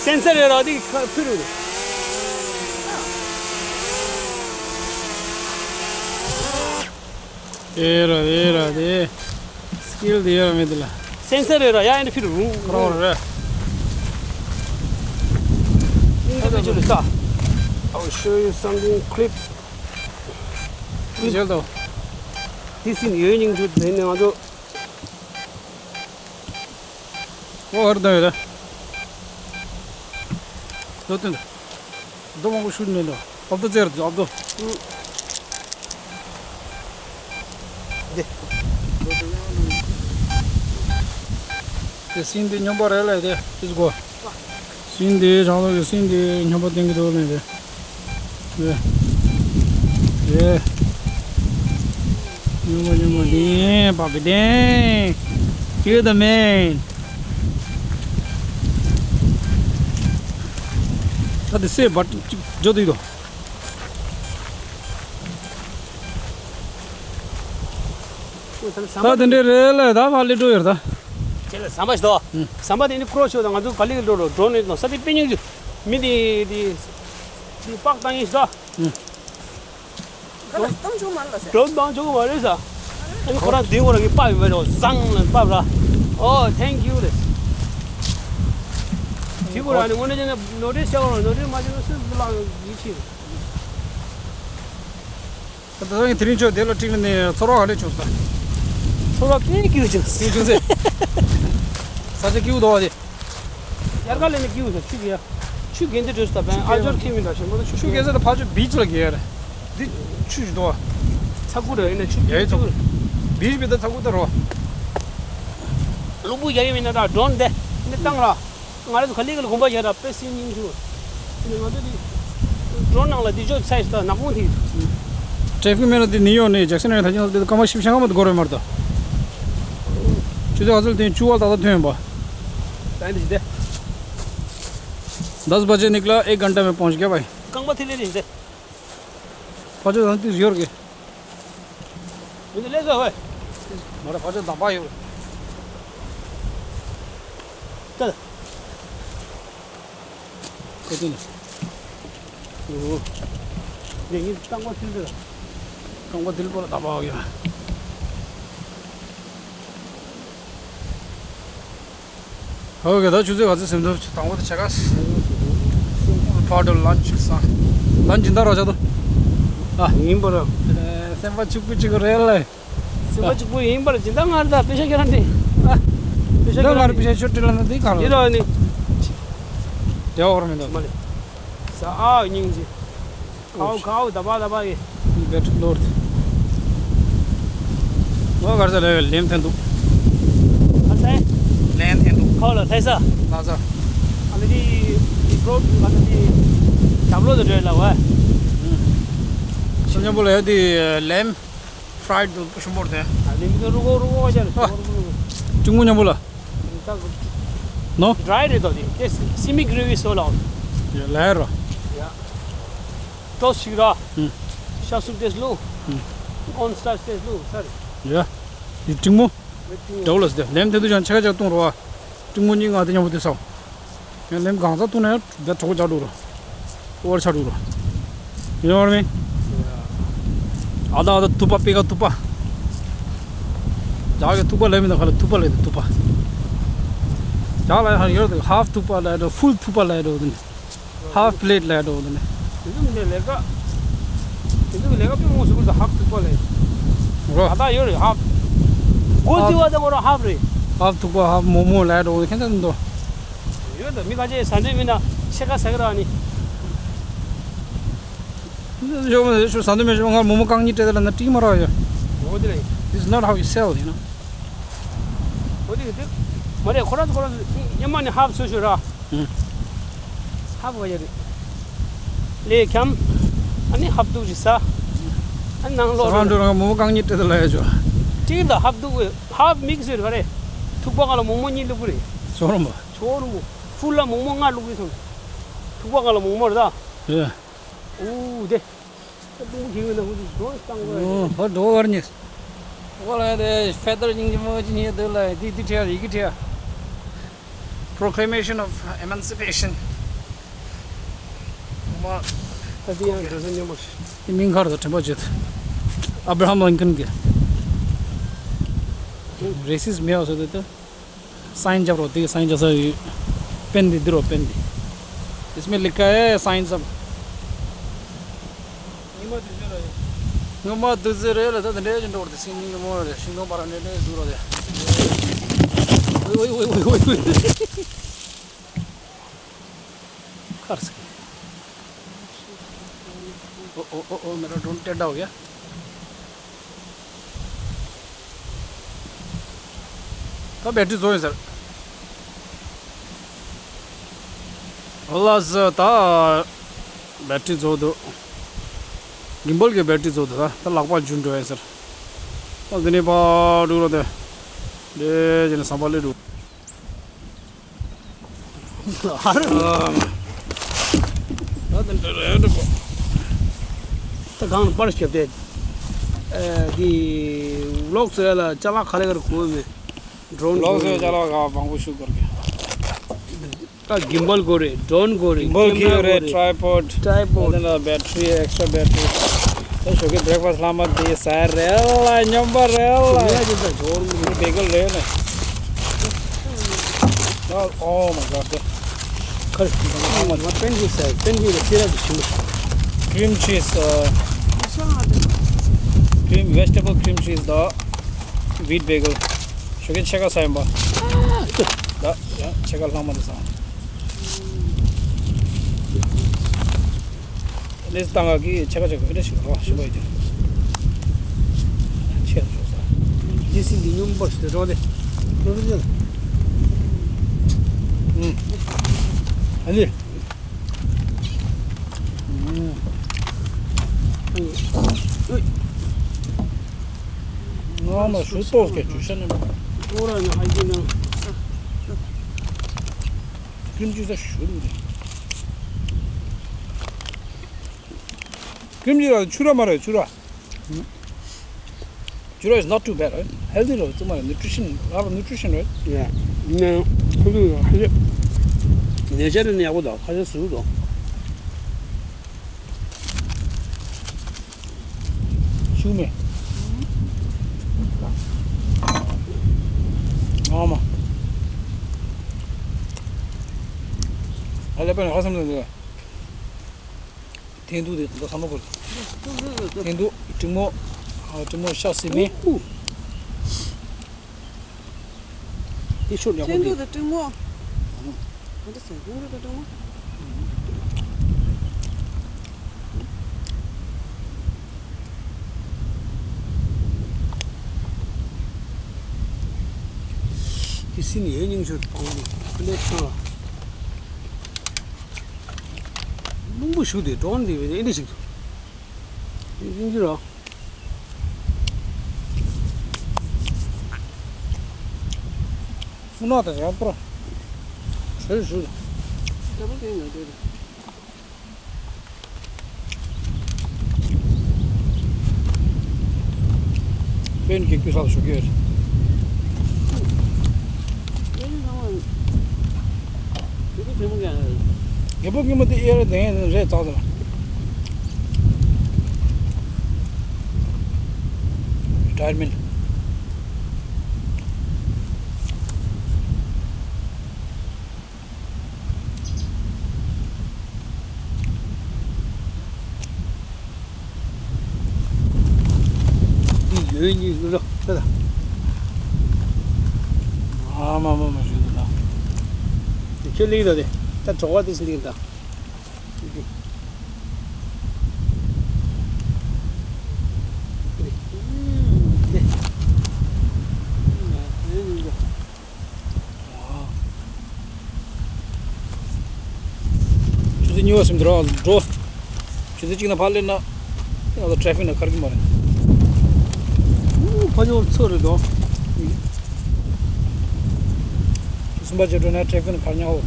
སེན་སར་རེད་ར་དེ་ཁ་ཕུ་རུ། དེ་ར་དེ་ར་དེ། སི་ཀིལ་དེ་ཡོད་མེད་དེ་ལ། སེན་སར་རེད་ར་ཡ་ཨེན་ཕིར་རུང་ཁོ་རང་རེད། ཨིན་དེ་བེ་ཅུ་ལ་ས། I'll show you something clip. ཇལ་དོ། དེ་སིན་ཡོད་སྙིང་རྗེ་དེ་ནས་ང་ཚོ། ཨོ་ཨར་དང་ཡོད་ར། དོ་དོ། དོ་མང་པོ་ཤུལ་ནས་དོ། ཨབ་དོ་ཙེར་དོ་ཨབ་དོ། དེ། དེ་སིན་དེ་སྨྱོན་པ་རེད་ལ་དེ་ཨིས་གོ། སིན་དེ་རང་ལོ་གི་སིན་དེ་སྨྱོན་པ་བསྟན་གི་འདུག་ལ་དེ། ཡེ། ཡེ། ཉོ་མ་ཉོ་མ་དེ་པ་པི་དེ། Kill the man. ད་དེ་སེ་བ་ཅིག་འཇོ་དུས་དོ། ད་དེ་འདྲའི་རེད་ལ་ད་ཕ་ལི་འགྲོ་ཡོད་ད། ཁྱེད་ལ་ཟམ་པ་ཞིག་དོ། ཟམ་པ་དེ་ནི་ཀྲོ་ཤོ་དང་ང་ཚོ་ག་ལི་འགྲོ་རོ་འགྲོ་ནས་ལོ་ས་དེ་པེ་ཉིང་ཅུ་མི་དེ་དེ། འདི་པགས་བཏང་ཡིན་ཟ། ཁ་ལག་བཏང་ཆོག་མ་རེད་ཟ། སྒྲོན་བཏང་ཆོག་མ་རེད་ཟ། ཨ་ནི་ཁོ་རང་འདི་ཁོ་རང་གི་པགས་ཡིན་པ་རེད་བཟང་ལ་པགས་ར། ཨོ་thank you་རེད། འདི་ཁོ་རང་ནི་དངོས་གནས་བྱས་ན་ནོ་ཊིས་བྱ་བ་རེད། ནོ་ཊིས་མ་བྱས་ན་སུས་བླངས་ཡིད་ཆེས་རེད། ད་ལྟ་ངས་དེ་རིང་ཆོས་དེ་ལ་ཁྲིད་ལ་ནས་ཚོར་བ་ག་འདྲ་བྱུང་ཟེར། ཚོར་བ་དཔེ་སྐྱིད་པོ་བྱུང་། སྐྱིད་བྱུང་ཟེར། ས་ཆ་སྐྱིད་པོ་འདུག་བ་དེ། ཡར་ཀ་ལས་ནས་སྐྱིད་པོ་ཟེར་ཆུ་གི་ཡ། ཆུ་གན་དེ་བྲོས་སྟབས་ཨ་ཅོར་ཁེ་མི་འདྲ་ཞིག་མ་གཏོགས་ཆུ་གན་ཟེར་ད་ཕར་ཆུ་བིཆ་ལ་གི་ཡ་རེད། འདི་ཆུ་ཞིག་འདུག་བ། ཚ་ཁུ་རེད་ཡིན་ན་ཆུ་ཡ་ཡི་ཚ་ཁུ། བིཆ་བི་ད་ཚ་ཁུ་ད་རོ། ལུང་པུ་ཡ་ཡི་མིན་ན་ད་ཌོན་དེ་ནི་བཏང་ར། ང་རང་ཚོ་ག་ལེ་ག་ལེ་གོམ་པ་རྒྱག་ར་དཔེ་སྲིད་སྙིང་རྗེ་བ། ང་ཚོ་འདི་ཌོན་ནང་ལ་འདི་ཅོ་ཚ་ཡི་ད་ནག་པོ་དེ། ཊེ་ཕིག་མེད་ན་འདི་ནིའུ་ཡོག་ནས་ཇེག་སན་ནས་ད་ཅི་ན་འདི་སྐར་མ་བཞི་བཅུ་ཞེ་ལྔ་མ་འདི་འགོར་བས་མ་རེད་ད། ཆུ་ཚོད་ག་ཚོད་ལ་ཐོན་བཅུ་པ་ལ་ད་ལྟ་ཐོན་ཡོང་པ། ད་འདི་འདི། दस बजे निकला, एक घंटा में पहुंच गया भाई। རྐང་པ་ཐིལ་ལེ་རེད་འདི། ཕ་ཆོས་དང་དུས་ཡོར་གི། མི་འདི་ལེ་ཟོ་ཧོꯏ། མ་ར་ཕ་ཆོས་དང་པ་ཡོར། ཏ། ཁོ་ཏི་ནི། ཨོ། ངས་ངས་རྐང་པ་ཐིལ་འདི་ལ། རྐང་པ་ཐིལ་པོ་ལ་དང་པ་ཡོར་གི། ཨོ་ཀེ། ད་ཆུ་ཚོད་ག་ཚོད་ཟིན་འདུག་དང་པོ་དེ་བྱེད་ག་ཕར་འགྲོ་ལན་ཅིག་ས། ལན་ཇི་འདྲ་རོ་བྱ་དོ། ཨ། ཡིན་པ་ར། སེམས་པ་གཅིག་པུ་གཅིག་རེད་ལེ། སེམས་པ་གཅིག་པུ་ཡིན་པར་ཇི་འདྲ་ང་ར་ད་པེ་ཤ་ཁྱེད་རང་དེ། ཨ། པེ་ཤ་ཁྱེད་རང་པེ་ཤ་ཆུ་དྲི་ལ་ན་དེ་ག་རེད། ཡིན་ར་ནི། དེ་འོར་མི་འདུག་མ་ལེ། ས་ཨ་སྙིང་རྗེ། ཁའོ་ཁའོ་ད་པ་ད་པ་གི། Get lost. ངོ་གར་ས་ལས་ལེམ་ཐེན་འདུག་ཨ་སའི། ལེམ་ཐེན་འདུག་ཁའོ་ལ་ལྷ་ས། ལྷ་ས། ཨ་ལེ་དི་དི་པྲོ་ཨ་ལེ་དི་ཌབ་ལོ་དི་ཌེ་ལ་བ། སུ་ཉམ་པོ་ལ་ཡ་དི་ལེམ་ཕྲའི་འདུག་ཤུམ་པོར་དེ། ཨ་ལེ་མི་དི་རུ་གོ་རུ་གོ་ཅར། ཨ། ཅུང་ངུ་ཉམ་པོ་ལ། ནོ། ཌྲའི་རེད་དོ་དེ། དེ་སི་མི་གྷི་རེ་ཝི་སོ་ལ། ཡ་ལེ་རོ། ཡ། ཏོས་ཤིག་ར། ཧུམ། ཤ་སུབ་ཏེས་ལུ། ཧུམ། ཀོན་སི་ཊརཆ་ཏེས་ལུ་ས་རེད། ཡ། ཡི་ཀྲིང་མོ། ཌོ་ལ་སི་ལེམ་དེ་དུ་ཅང་ཆ་ཆ་གཏོང་རོ་བ། ཀྲིང་མོ་གཉིས་ལྔ་དེ་མཉམ་པོ་དེ་སོང་། ཡང་ལེམ་གང་ས་ཐུག་ན་ཡང་བེད་གྲོགས་ཆགས་འགྲོ་རོ། ཨོ་ཆགས་འགྲོ་རོ། ཡོང་བར་མིན། ཨ་ད་ཨ་ད་ཐུག་པ་པི་ཀ་ཐུག་པ། ཇག་གི་ཐུག་པ་ལེ་མིན་ད་ཁ་ལ་ཐུག་པ་ལེ་དེ་ཐུག་པ། ཇག་ལ་ཡང་ཡོད་དེ་ཧབ་ཐུག་པ་ལེ་འགྲོ་ཧྥུལ་ཐུག་པ་ལེ་འགྲོ་དེ་ནི། ཧབ་པི་ལེ་ཊི་ལ་འགྲོ་དེ་ནི། དེ་ཚོ་མི་འདྲ་ལས་ཀ། དེ་ཚོ་ལས་ཀ་དཔེ་མང་སུ་ཀུར་ད་ཧབ་ཐུག་པ་ལེ། རོ། ད་ད་ཡོད་རེད་ཧབ། སྒོ་རྩི་བ་ད་ཁོ་རང་ཧབ་རེད། ཧབ་ཐུག་པ་ཧབ་མོག་མོག་ལེ་འགྲོ་དེ་ཁྱེད་ཚོ་འདུག་ཡོད་ད་མི་ཁ་ཆེ་ཟ་འདྲེ་མི་ན་ཕྱེད་ཀ་ཟ་གི་ར་ནི། ཡོད་མ་རེད་ཤོ་ཟ་འདྲེ་མི་ཤོ་ང་མོག་མོག་རྐང་གཉིས་སྤྲད་དེ་ལ་ན་ཀྲིག་མ་རག་ཡོད། འོ་དེ་རེད། This is not how you sell, you know. འོ་དེ་དེ། མ་རེད་ཁོ་རང་ཁོ་རང་ཉི་མ་ནི་ཧབ་སུ་ཤོ་ར། ཧབ་ག་ཡ་རེད། ལས་འཁྱམ། ཨ་ནི་ཧབ་ཏུ་ཅིག་ཟ། ཨ་ནི་ནང་ལོག་ཟ་རང་འགྲོ་རང་མོ་རྐང་གཉིས་སྤྲད་དེ་ལ་ཡ་ཆོ། ཅིག་ད་ཧབ་ཏུ་ཧབ་མིག་སི་རེད་ག་རེད། ཐུག་པ་གང་ལ་མོག་མོག་གཉིས་བླུགས་གི་རེད། ཆོ་རོ་མོ། ཆོ་རོ་མོ། ཧྥུལ་ལ་མོག་མོག་ལྔ་བླུགས་གི་སོང་། ཐུག་པ་གང་ལ་མོག་མོག་རེད་ད། རེད། ཨུ་དེ། ད་ལུང་གི་ཡོད་ན་ཧུ་དུ་འགྲོ་བཏང་གི་རེད། ཨོ་ཧོ་འགྲོ་བར་ཉེ། ཨོ་ལ་དེ་ཕེ་དར་སྙིང་རྗེ་མོ་ཅི་ཉེ་དུ་ལ་དེ་དེ་ཁྲིད་ཡི་གེ་ཁྲིད། Proclamation of Emancipation. ད་དེ་ཡང་འགྲོ་ས་སྙོམས་པོ་ཞིག་དེ་མིང་ག་རེ་ད་དྲན་པ་བརྗེད། ཨབ་ར་ཧམ་ལིན་ཁན་གྱི། རེ་སིས་མེད་པ་བཟོ་དེ་ད། སའིན་རྒྱབ་རོགས་དེ་སའིན་རྒྱབ་ས་ཡོད། པེན་དེ་འདི་རོགས་པེན་དེ། इसमें लिखा है साइन सब। ཉི་མ་དུས་ཚོད་རེད། ཉི་མ་དུས་ཚོད་རེད་ལ་ད་དེ་འདྲའི་ཅིག་འགྲོ་བར་དེ་སིང་ཉི་མ་རེད་ཤིང་སྡོང་བར་འདྲེ་འདྲེ་འཛུགས་རོགས་དེ། ཨོའི་ཨོའི་ཨོའི་ཨོའི་ཨོའི། ཁར་སི། ओ ओ ओ ओ मेरा ड्रोन टेढ़ा हो गया। ད་བེ་ཊི་རི་རྫོགས་ཡིན་ཟེར། ཨོ་ལ་ཟེར་ད་བེ་ཊི་རི་རྫོགས་འདུག་གིམ་བལ་གྱི་བེ་ཊི་རི་རྫོགས་འདུག་ད་ད་ལག་པ་འཇུ་འགྲོ་ཡིན་ཟེར། ད་འདི་ནས་ཕར་འགྲོ་རོགས་དེ། འདྲེ་ཅིག་ནས་ཟམ་པ་སླེབས་འགྲོ། ད་གང་ལ་པར་ཞབས་ཏེ། ཨ་དེ་ལོག་ཟེར་ལ་ཅ་ལག་ག་ལེ་གར་གོ་མེད། ཌོ་རོན་ལོག་ཟེར་ཅ་ལག་ག་མང་པོ་ཤུགས་གར་གི། ད་གིམ་བལ་གོ་རེད། ཌོ་རོན་གོ་རེད། གིམ་བལ་ཁེ་མེ་ར་གོ་རེད། ཊྲའི་པོཌ། ཊྲའི་པོཌ། ད་ལ་བེ་ཊི་རི་ཨེག་སི་ཊྲ་བེ་ཊི་རི། ད་ཞོགས་ཀའི་བྷི་རེག་ཕ་སི་ལྷག་མ་དེ་ཟ་རེད་ལ་སྙོམས་པ་རེད་ལ། ངས་ཅི་ཟ་ཇོར་མི་འདུག་བེ་གལ་རེད་ནས། ད་ཨོ་མའི་གོཌ་དེ། ཁར་ང་པན་ཅི་ཟ་པན་ཅི་ལ་སི་ར་དུ་ཆུ་མ། ཀྲིམ་ཆིས། ཀྲིམ་བེ་ཇི་ཊེ་བལ་ཀྲིམ་ཆིས་དང་ཝིཊ་བེ་གལ། ཞོགས་ཀའི་ཕྱེད་ཀ་ཟ་ཡིན་པ། ད་ཡང་ཕྱེད་ཀ་ལྷག་མ་དེ་ཟ། ལེས་བཏང་ག་གི་ཕྱེད་ཀ་ཕྱེད་ཀ་འདྲ་ཞིག་རོ་ཞིམ་པོ་ཡོད་ཀྱང་། ཆེར་ཞོག་ས། ལི་སི་འདི་སྙོམས་པོ་ཞིག་འགྲོ་དེ། ནོར་འདི། ཨུམ། ཨ་ནི། ཨུམ། ཨུམ། ཨུམ། ང་མ་ཞུ་ཏོག་གེ་ཅུ་ཤ་ནི་མ། ཏོ་ར་ནི་ཧ་ཀི་ནང་། ཀུན་ཅི་ས་ཞུ་རུ་རེད། ཀུན་ཅི་ལ་ཆུ་ར་མ་རེད་ཆུ་ར། ཆུ་ར་is not too bad, right? Healthy རེད་ཙུ་མ་རེད། nutrition, lot of nutrition, right? Yeah. ནས་ཁོ་ཚོས་ཧ་ལས་ནས་ཆ་རེ་ནས་ཡག་པོ་འདུག་ཁ་ཤས་ཟུར་འདུག་ཤུགས་མེད། ཨ་མ། ཨ་ལེ་པན་ཧ་སམ་ལ་འདུག་ཐེན་ཐུ་དེ་ད་ལྟ་ས་མ་གོ། ཐེན་ཐུ་ཀྲིང་མོ། ཨ་ཀྲིང་མོ་ཤ་སི་མེ། ཨུ། དེ་ཤོར་ཡག་པོ་ཐེན་ཐུ་འདི། དང་ཀྲིང་མོ། ཨ་འདི་ཟེར་ཐེན་ཐུ་དང་ཀྲིང་མོ། དེ་སི་ནི་ཡོད་སྙིང་ཤོར་གོང་ནི་ཁ་ལས་ཐང་ལ། རླུང་བུ་ཞུ་དེ་ཌོ་རོན་དེ་བས་ཨེ་འདྲ་ཞིག་ཏུ། ཡིན་གྱི་རོ། སུ་ན་ད་ཡང་པོ་ར། ཞུ་ཞུ། ད་པོ་དེ་ན་དེ་རེད། པེན་གྱི་སྐུ་ས་ཞུ་གི་ཡོད། རྒད་པོ་རྒན་མོ་དེ་ཨེ་རེད་དེ་རེད་ཙག་ཙག་རི་ཊ་ཡར་མེན་ཊི། འདི་ཡོད་ཉིད་རོ་ད་ད། ཨ་མ་མ་མ་རེད་ད། དེ་ཁྱོད་ལིག་ད་དེ་ད་གྲོགས་པ་དེ་ཚོ་ལིག་ད། འདི། འདི། འདི། ཆུ་ཚོད་གཉིས་པ་ཟིན་འདི་རང་འགྲོ། ཆུ་ཚོད་གཅིག་ནང་ཕར་སླེབས་ན། ང་ཚོ་ཊ་ཕིག་ནང་འཁོར་གྱི་མ་རེད། ཕ་ཉོ་ཚོ་རེད་དོ། ཆུ་གསུམ་པ་བྱས་འགྲོ་ན་ཊ་ཕིག་ནང་འཁོར་ཉག་འོ། ད་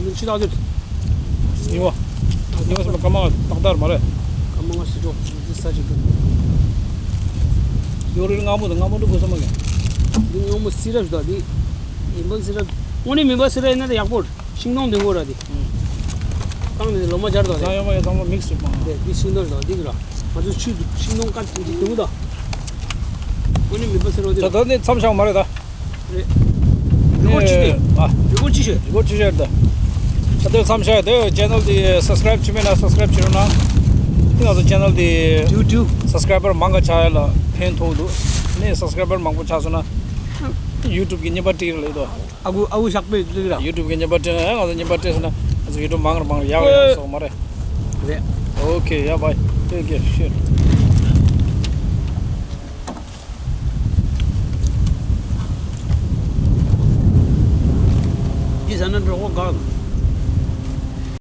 ནི་ཕྱི་ལག་དེ། ཉི་མ། ཉི་མ་ཟེར་ན་སྐར་མ་ཏག་ཏག་མ་རེད། སྐར་མ་ལྔ་ཕྱི་དྲོ་འདི་ས་ཅིག་འདུག་ཡོ་རི་སྔ་མོ་དང་སྔ་མོ་འདྲ་དགོས་ས་མ་རེད། འདི་སྔ་མོ་སི་རབ་ཞིག་དང་འདི། ཡིན་པ་སི་རབ། དངོས་གནས་མིན་པ་སི་རབ་ཡིན་ན་ད་ཡག་པོ་རེད། ཤིང་སྡོང་འདི་མགོ་ར་འདི། བཏང་ནས་ལོ་མ་སྦྱར་དང་ད་རེད། ཡོ་མ་ཡོ་ཚང་མ་མིག་སི་རེད་པ། འདི་འདི་ཤིང་སྡོང་རེད་དང་འདི་གི་ར། ང་ཚོ་ཆུ་འདི་ཤིང་སྡོང་དཀར་འདི་འདི་མོ་དང་། ཁོ་ནི་མི་པ་ཟེར་བ་དེ། ད་ད་ནི་མཚམས་བཞག་མ་རེད་ད། རེད། རི་ཀོར་ཅི་དེ། ཨ། རི་ཀོར་ཅི་ཤོད། རི་ཀོར་ཅི་ཤོད་ད། ད་དེ་མཚམས་བཞག་དེ་ཅེ་ནལ་དེ་སབ་སི་ཀ་རེབ་བྱས་མེད་ན་སབ་སི་ཀ་རེབ་བྱེད་རོགས་གནང་། དེ་ང་ཚོ་ཅེ་ནལ་དེ་ཡུ་ཊུབ་སབ་སི་ཀ་རེ་བར་མང་ག་ཆགས་ཡ་ལ་ཕན་ཐོགས་འདུག་ནི་སབ་སི་ཀ་རེ་བར་མང་པོ་ཆགས་སོང་ན་ཡུ་ཊུབ་གི་རྙིང་པ་སྒྲིག་རེད་ལེ་དོ། ཨ་ཁུ་ཨ་ཁུ་ཞག་པོའི་ལུགས་ར། ཡུ་ཊུབ་གི་རྙིང་པ་སྤྲད་ན་ཡང་ང་ཚོ་རྙིང་པ་སྤྲད་སོང་ན་ང་ཚོ་ཡུ་ཊུབ་མང་རུ་མང་རུ་ཡག་རུ་ཡག་སོང་མ་རེད། རེད། ཨོ་ཁེ་ཡ་བའི། ཐེང་ཀིའུ་ཤིཊ། འདི་ཟ་ན་འགྲོ་གོ་ག།